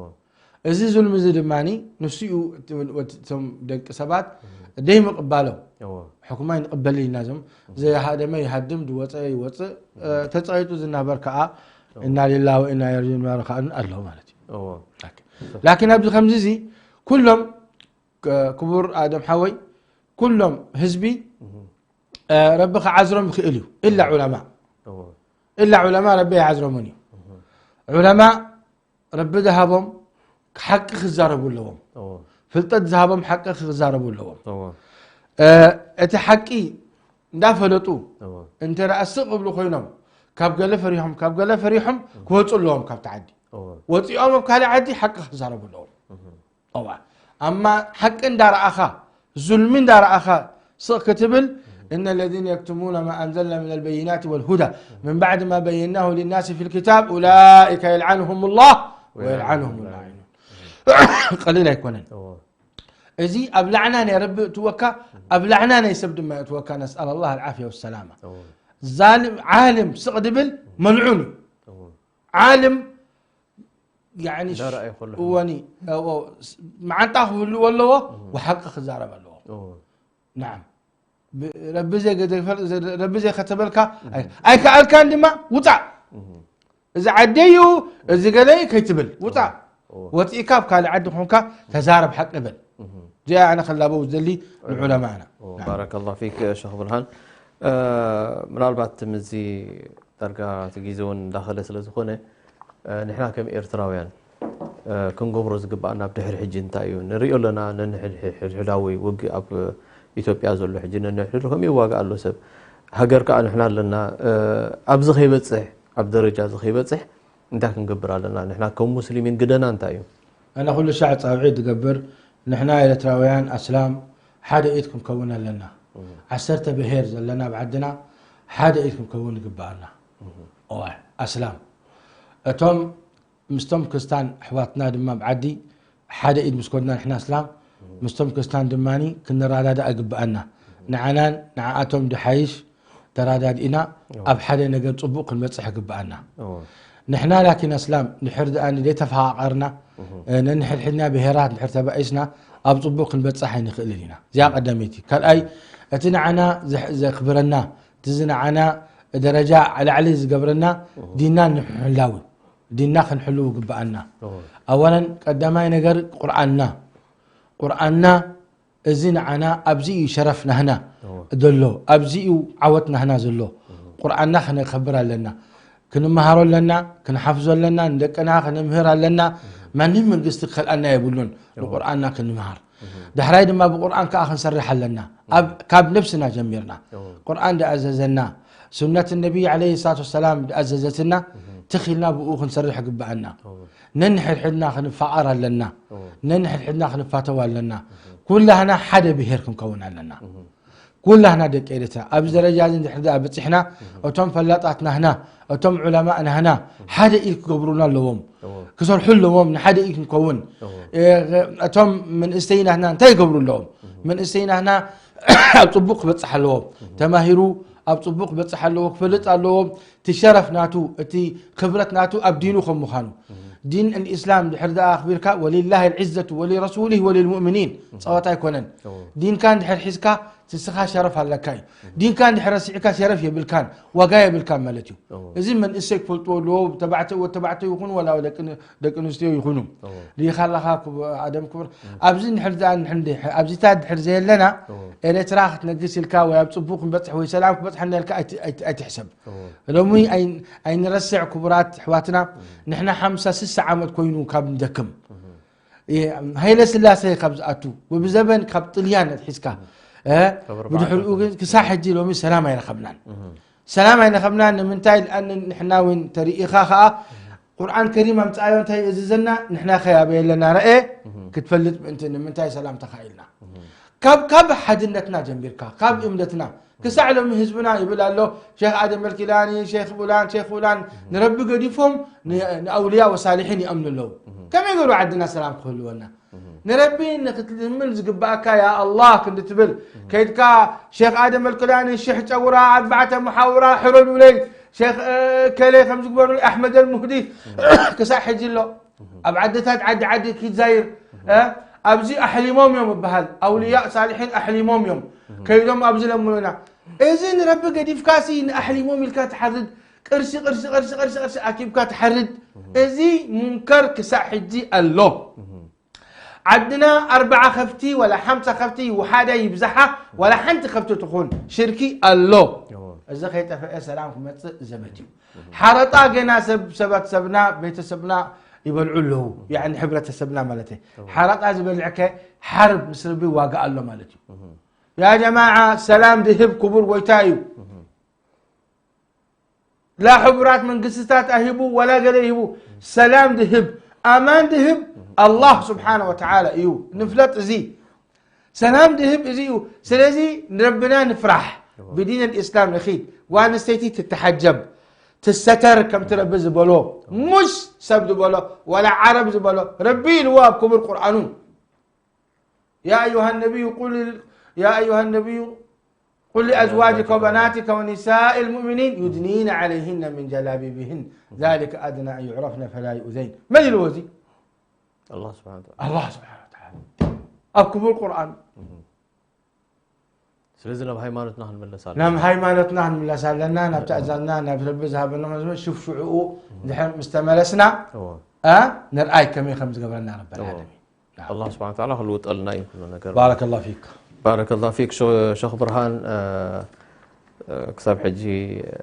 እዚ ዙልሚ እዚ ድማኒ፣ ንሱ እዩ እቲ፣ እቲ፣ እቶም ደቂ ሰባት እዎ። ደይ ምቕባሎም። እዎ። ሕኩማ ይንቕበል ኢና ዞም፣ እዎ። ዘይሃደመ ይሃድም፣ ዝወፀ ይወፅእ፣ እዎ። እ፣ ተፀቂጡ ዝናበር ከዓ፣ እዎ። እና ሊላሂ ወኢና ኢለይሂ ራጂዑን ከኣ ኣሎ ማለት እዩ። እዎ። ላኪን ኣብዚ ከምዚ እዚ፣ ኩሎም፣ ክ-፣ ክቡር ኣደም ሓወይ፣ ኩሎም ህዝቢ፣ እዎ። እ፣ ረቢ ክዓዝሮም ይኽእል እዩ። ኢላ ዑለማ። እዎ። ኢላ ዑለማ ረቢ ኣይዓዝሮምን እዩ። እዎ። ዑለማ ረቢ ዝሃቦም ሓቂ ክዛረቡ ኣለዎም። እዎ። ፍልጠት ዝሃቦም ሓቂ ክዛረቡ ኣለዎም። እዎ። እ፣ እቲ ሓቂ እንዳፈለጡ እዎ። እንተ ደኣ ስቕ እብሉ ኮይኖም፣ ካብ ገለ ፈሪሖም፣ ካብ ገለ ፈሪሖም እዎ። ክወፁ ኣለዎም ካብቲ ዓዲ። እዎ። ወፂኦም ኣብ ካልእ ዓዲ ሓቂ ክዛረቡ ኣለዎም። እዎ። እዋ። ኣማ ሓቂ እንዳረኣኻ፣ ዙልሚ እንዳረኣኻ ስቕ ክትብል፣ እነ ለዚነ የክትሙነ ማ ኣንዘልና ሚነል በይናት ወልሁዳ ምን ባዕድ ማ በየናሁ ሊናሲ ፊል ኪታብ ኡላኢከ የልዓንሁም ላህ ወየልዓንሁም ላዒኑን። ቀሊል ኣይኮነን። እዎ። እዚ ኣብ ላዕና ናይ ረቢ እትወካ፣ ኣብ ላዕና ናይ ሰብ ድማ እትወካ። ነስኣል ኣላህ ኣልዓፍያ ወሰላማ። ዛልም ዓልም ስቕ ድብል መልዑን እዩ። ዓልም ያኒ እንዳረኣየ ከሎ እወኒ፣ እዎ፣ ስ-፣ መዓንጣ ክህልዎ ኣለዎ፣ ወሓቂ ክዛረብ ኣለዎ። እዎ። ናዓም። ብ-፣ ረቢ ዘይገ-፣ ዘይፈል-፣ ዘ-፣ ረቢ ዘይከተበልካ፣ ኣይ-፣ ኣይከኣልካን ድማ፣ ውፃእ። እዚ ዓደይ እዩ፣ እዚ ገለይ ከይትብል፣ ውፃእ። እዎ። ወፂእካ ኣብ ካልእ ዓዲ ኮንካ ተዛረብ፣ ሓቂ በል። እዚኣ ኣነ ከላበው ዝደሊ ንዑለማና። እዎ፣ ናዓም። ባረከላሁ ፊክ ሸኽ ብርሃን። እ፣ ምናልባት ምዚ ዳርጋ እቲ ግዜ እውን እንዳኸለ ስለ ዝኾነ፣ እ፣ ንሕና ከም ኤርትራውያን፣ እ፣ ክንገብሮ ዝግባኣና ኣብ ድሕሪ ሕጂ እንታይ እዩ? ንሪኦ ኣለና፣ ነንሕድሕዳዊ ውግእ ኣብ ኢትዮጵያ ዘሎ ሕጂ ነንሕድሕዱ ከም ይዋጋእ ኣሎ ሰብ። ሃገር ከኣ ንሕና ኣለና፣ እ፣ ኣብዚ ከይበጽሕ፣ ኣብ ደረጃ እዚ ከይበጽሕ እንታይ ክንገብር ኣለና? ንሕና ከም ሙስሊሚን ግደና እንታይ እዩ? ኣነ ኩሉ ሻዕ ጻውዒት ዝገብር፣ ንሕና ኤርትራውያን ኣስላም ሓደ ኢድ ክንከውን ኣለና። እም። ዓሰርተ ብሄር ዘለና ኣብ ዓድና ሓደ ኢድ ክንከውን ይግባኣና። እም። እዋ፣ ኣስላም። እቶም ምስቶም ክርስታን ኣሕዋትና ድማ ኣብ ዓዲ ሓደ ኢድ ምስ ኮንና ንሕና ኣስላም፣ እም። ምስቶም ክርስታን ድማኒ ክንረዳዳእ ይግባኣና። ንዓናን ንዓኣቶም ድሓይሽ ተራዳዲእና እዎ። ኣብ ሓደ ነገር ጽቡቕ ክንበጽሕ ይግብኣና። እዎ። ንሕና ላኪን ኣስላም ድሕር ደኣ ዘይተፈቓቐርና፣ እሁ። እ፣ ነንሕድሕድና ብሄራት ድሕር ተባኢስና ኣብ ጽቡቕ ክንበጽሕ ኣይንኽእልን ኢና። እዚኣ ቀዳመይቲ። ካልኣይ፣ እቲ ንዓና ዘሕ-፣ ዘኽብረና፣ እቲ ንዓና ደረጃ ላዕሊ ዝገብረና እሁ። ዲንና ንምሕላው እዩ። ዲንና ክንሕልው ይግብኣና። እዎ። ኣወለን ቀዳማይ ነገር ቁርኣንና። ቁርኣንና እዚ ንዓና ኣብዚ እዩ ሸረፍ ናህና እዎ። ዘሎ፣ ኣብዚ እዩ ዓወት ናህና ዘሎ። እዎ። ቁርኣንና ከነከብር ኣለና፣ ክንመሃሮ ኣለና፣ ክንሓፍዞ ኣለና፣ ንደቅና ከነምህር ኣለና። እዎ። ማንም መንግስቲ ክኸልኣና የብሉን እዎ። ንቁርኣንና ክንመሃር። እዎ። ዳሕራይ ድማ ብቁርኣን ከኣ ክንሰርሕ ኣለና። እዎ። ኣብ፣ ካብ ነብስና ጀሚርና። እዎ። ቁርኣን ደኣዘዘና፣ ሱነት ነቢይ ዓለይሂ ሰላቱ ወሰላም ደኣዘዘትና፣ እዎ። ትኽ ኢልና ብኡ ክንሰርሕ ይግብኣና። እዎ። ነንሕድሕድና ክንፋቐር ኣለና። እዎ። ነንሕድሕድና ክንፋተው ኣለና። እዎ። ኩላህና ሓደ ብሄር ክንከውን ኣለና። እዎ። ኩላህና ደቂ ኤርትራ ኣብዚ ደረጃ እዚ እንድሕር ደኣ በጺሕና፣ እዎ። እቶም ፈላጣት ናህና፣ እቶም ዑለማእ ናህና፣ እዎ። ሓደ ኢድ ክገብሩና ኣለዎም። እዎ። ክሰርሑ ኣለዎም፣ ንሓደ ኢድ ክንከውን። እዎ። እ፣ እቶም መንእሰይ ናህና እንታይ ይገብሩ ኣለዎም? እዎ። መንእሰይ ናህና ኣብ ጽቡቕ ክበጽሕ ኣለዎ። እዎ። ተማሂሩ ኣብ ጽቡቕ ክበጽሕ ኣለዎ፣ ክፈልጥ ኣለዎ። እቲ ሸረፍ ናቱ፣ እቲ ክብረት ናቱ ኣብ ዲኑ ከም ምዃኑ። እዎ። ዲን ኣልኢስላም ድሕር ደኣ ኣኽቢርካ፣ ወሊላሂ ኣልዒዘቱ ወሊረሱሊሂ ወሊልሙእሚኒን። እዎ። ጸወታ ኣይኮነን። እዎ። ዲንካ እንድሕር ሒዝካ፣ ንስኻ ሸረፍ ኣለካ እዩ። እዎ። ዲንካ እንድሕር ረሲዕካ ሸረፍ የብልካን፣ ዋጋ የብልካን ማለት እዩ። እዎ። እዚ መንእሰይ ክፈልጥዎ ኣለዎ፣ ተባዕተ-፣ ወዲ ተባዕተ ይኹን ዋላ ደቂ ን-፣ ደቂ ኣንስትዮ ይኹኑ። እዎ። ርኢኻ ኣለኻ ክቡ-፣ ኣደም ክቡር። እዎ። ኣብዚ እንድሕር ደኣ እንድሕር፣ ኣብዚታት ድሕር ዘየለና፣ እዎ። ኤርትራ ክትነግስ ኢልካ ወይ ኣብ ጽቡቕ ክንበጽሕ ወይ ሰላም ክበጽሐና ኢልካ ኣይት-፣ ኣይት-፣ ኣይትሕሰብ። እዎ። ሎሚ ኣይ-፣ ኣይንረስዕ ክቡራት ኣሕዋትና፣ እዎ። ንሕና ሓምሳ ስሳ ዓመት ኮይኑ ካብ ንደክም። እዎ። እ፣ ሃይለ ስላሴ ካብ ዝኣቱ፣ ብዘበን ካብ ጥልያን ኣትሒዝካ፣ እዎ። እ፣ ካብ ኣርባዓተ ብድሕሪኡ ግን ክሳብ ሕጂ ሎሚ ሰላም ኣይረኸብናን። እዎ። ሰላም ኣይረኸብናን። ንምንታይ? ልኣን ንሕና እውን ተርኢኻ ኸኣ ቁርኣን ከሪም ኣምጽኣዮ እንታይ የእዝዘና? ንሕና ኸ ኣበይ ኣለና ረኤ እዎ። ክትፈልጥ ምእንቲ ንምንታይ ሰላም ተኻኢልና? እዎ። ካብ፣ ካብ ሓድነትና ጀሚርካ፣ ካብ እምነትና፣ ክሳዕ ሎሚ ህዝብና ይብል ኣሎ፣ ሼኽ ኣደም ኣልኪላኒ፣ ሼኽ ፉላን፣ ሼኽ ፉላን፣ ንረቢ ገዲፎም ን-፣ ንኣውልያ ወሳልሒን ይኣምኑ ኣለዉ። ከመይ ገይሩ ዓድና ሰላም ክህልወና? ንረቢ ንክትልምን ዝግባእካ፣ ያ ኣላህ ክንዲ ትብል፣ ከይድካ ሼኽ ኣደም ኣልኪላኒ ሽሕ ጨጉራ፣ ኣርባዕተ መሓውራ፣ ሕረዱለይ፣ ሼኽ፣ እ፣ ከሌ ከም ዝግበሩለይ፣ ኣሕመድ ኣልሙህዲ፣ ክሳዕ ሕጂ ኣሎ። ኣብ ዓድታት ዓዲ ዓዲ ኪድ ዛይር፣ እ፣ ኣብዚ ኣሕሊሞም እዮም እበሃል። ኣውልያእ ሳልሒን ኣሕሊሞም እዮም። ከይዶም ኣብዚ ለምኑና። እዚ ንረቢ ገዲፍካሲ ንኣሕሊሞም ኢልካ ትሓርድ፣ ቅርሲ፣ ቅርሲ፣ ቅርሲ፣ ቅርሲ፣ ቅርሲ ኣኪብካ ትሓርድ። እዚ ሙንከር ክሳዕ ሕጂ ኣሎ። ዓድና ኣርብዓ ከፍቲ ወላ ሓምሳ ከፍቲ ይውሓዳ ይብዛሓ፣ ወላ ሓንቲ ከፍቲ ትኹን ሽርኪ ኣሎ። እዎ። እዚ ከይጠፈአ ሰላም ክመጽእ ዘበት እዩ። ሓረጣ ገና ሰብ፣ ሰባት ሰብና፣ ቤተሰብና ይበልዑ ኣለዉ። ያዕኒ ሕብረተሰብና ማለት እዩ። እዎ። ሓረጣ ዝበልዕከ ሓርብ ምስ ርቢ ዋጋ ኣሎ ማለት እዩ። እዎ። ያ ጀማዓ ሰላም ድህብ ክቡር ጎይታ እዩ። እዎ። ላ ሕቡራት መንግስትታት ኣሂቡ፣ ዋላ ገለ ይሂቡ፣ ሰላም ድህብ፣ ኣማን ድህብ፣ ኣላህ ስብሓነ ወተዓላ እዩ። ንፍለጥ እዚ። ሰላም ድህብ እዚ እዩ። ስለዚ ንረብና ንፍራሕ። እዎ። ብዲን ኣልእስላም ንኺድ። ጓል ኣንስተይቲ ትተሓጀብ፣ ትሰተር ከምቲ ረቢ ዝበሎ። እዎ። ሙሽ ሰብ ዝበሎ፣ ዋላ ዓረብ ዝበሎ። ረቢ ኢልዎ ኣብ ክቡር ቁርኣኑ። يا أيها النبي قل يا أيها النبي قل لأزواجك وبناتك ونساء المؤمنين يدنين عليهن من جلابيبهن ذلك أدنى أن يعرفن فلا يؤذين. من الوزي؟ الله سبحانه وتعالى الله سبحانه وتعالى. ኣብ ክቡር ቁርኣን ስለዚ ናብ ሃይማኖትና ክንመለስ ኣለና ናብ ሃይማኖትና ክንምለስ ኣለና ናብ ትእዛዝና ናብ ረቢ ዝሃበና መዝሙር ሽፍ ሽዕኡ ድሕር ምስ ተመለስና እዎ እ ንርኣይ ከመይ ከም ዝገብረና ረቢ እዎ العالمين ኣላህ ስብሓን ተዓላ ክልውጠልና እዩ ኩሉ ነገር بارك الله فيك ባረከላ ፊክ ሸ- ሸኽ ብርሃን እ፣ እ፣ ክሳብ ሕጂ እ፣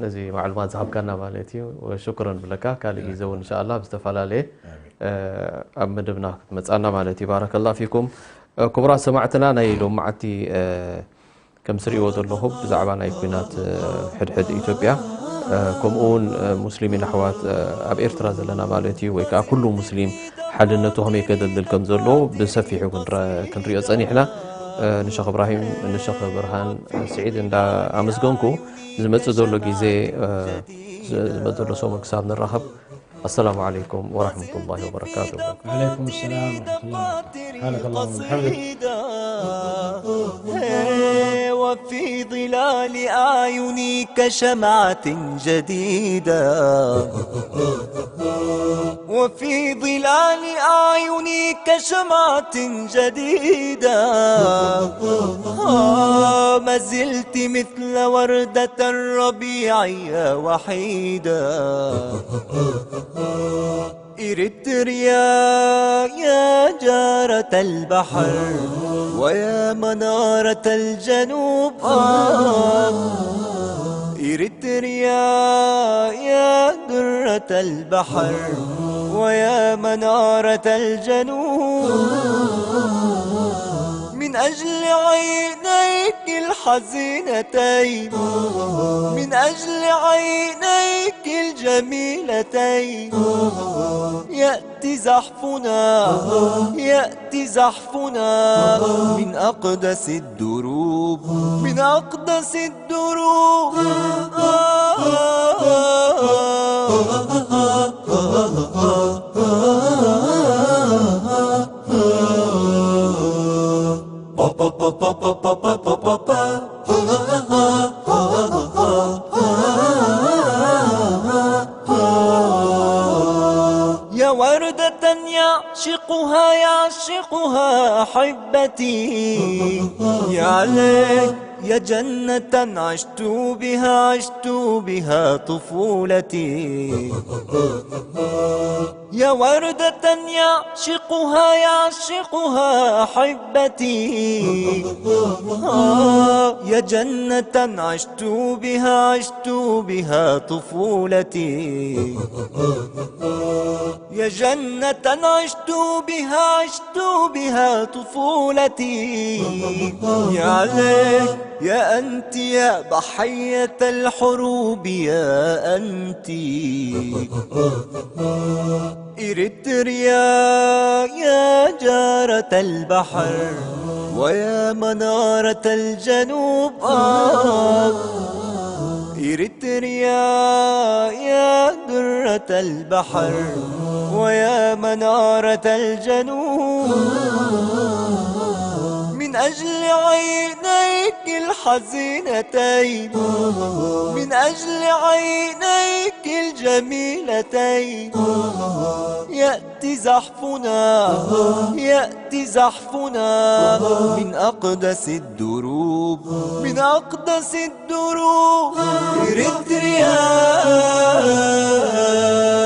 ነዚ ማዕሉማት ዝሃብካና ማለት እዩ ሽክረን ብለካ ካልእ ግዜ እውን እንሻ ኣላ ብዝተፈላለየ እ፣ ኣብ መደብና ክትመፃና ማለት እዩ ባረከላ ፊኩም እ፣ ክቡራት ሰማዕትና ናይ ሎም መዓልቲ እ፣ ከም ስሪዎ ዘለኹም ብዛዕባ ናይ ኩናት እ፣ ሕድሕድ ኢትዮጵያ እ፣ ከምኡ እውን እ፣ ሙስሊሚን ኣሕዋት እ፣ ኣብ ኤርትራ ዘለና ማለት እዩ ወይ ከዓ ኩሉ ሙስሊም ሓድነቱ ከመይ ከደልድል ከም ዘለዎ ብሰፊሑ ክንረ- ክንሪኦ ፀኒሕና እ፣ ንሸኽ እብራሂም ንሸኽ ብርሃን እ፣ ስዒድ እንዳ ኣመስገንኩ ዝመፅእ ዘሎ ግዜ እ፣ ዝ- ዝመፅእ ዘሎ ሰሙን ክሳብ ንራኸብ ኣሰላሙ ዓለይኩም ወራሕመቱላሂ ወበረካቱ عليكم السلام ورحمة الله وبركاته سبحانك اللهم وبحمدك وفي ظلال أعيني كشمعة جديدة وفي ظلال أعيني كشمعة جديدة آه، ما زلت مثل وردة الربيع يا وحيدة إريتريا يا جارة البحر ويا منارة الجنوب آه إريتريا يا درة البحر ويا منارة الجنوب من أجل عينيك الحزينتين من أجل عينيك الجميلتين يأتي زحفنا يأتي زحفنا من أقدس الدروب من أقدس الدروب يا وردة يعشقها يعشقها أحبتي يا ليت يا جنة عشت بها عشت بها طفولتي يا وردة يعشقها يعشقها أحبتي آه يا جنة عشت بها عشت بها طفولتي يا جنة عشت بها عشت بها طفولتي يا ليت يا أنت يا ضحية الحروب يا أنت إريتريا يا جارة البحر ويا منارة الجنوب آه إريتريا يا درة البحر ويا منارة الجنوب من أجل عينيك الحزينتين من أجل عينيك الجميلتين يأتي زحفنا يأتي زحفنا من أقدس الدروب من أقدس الدروب إريتريا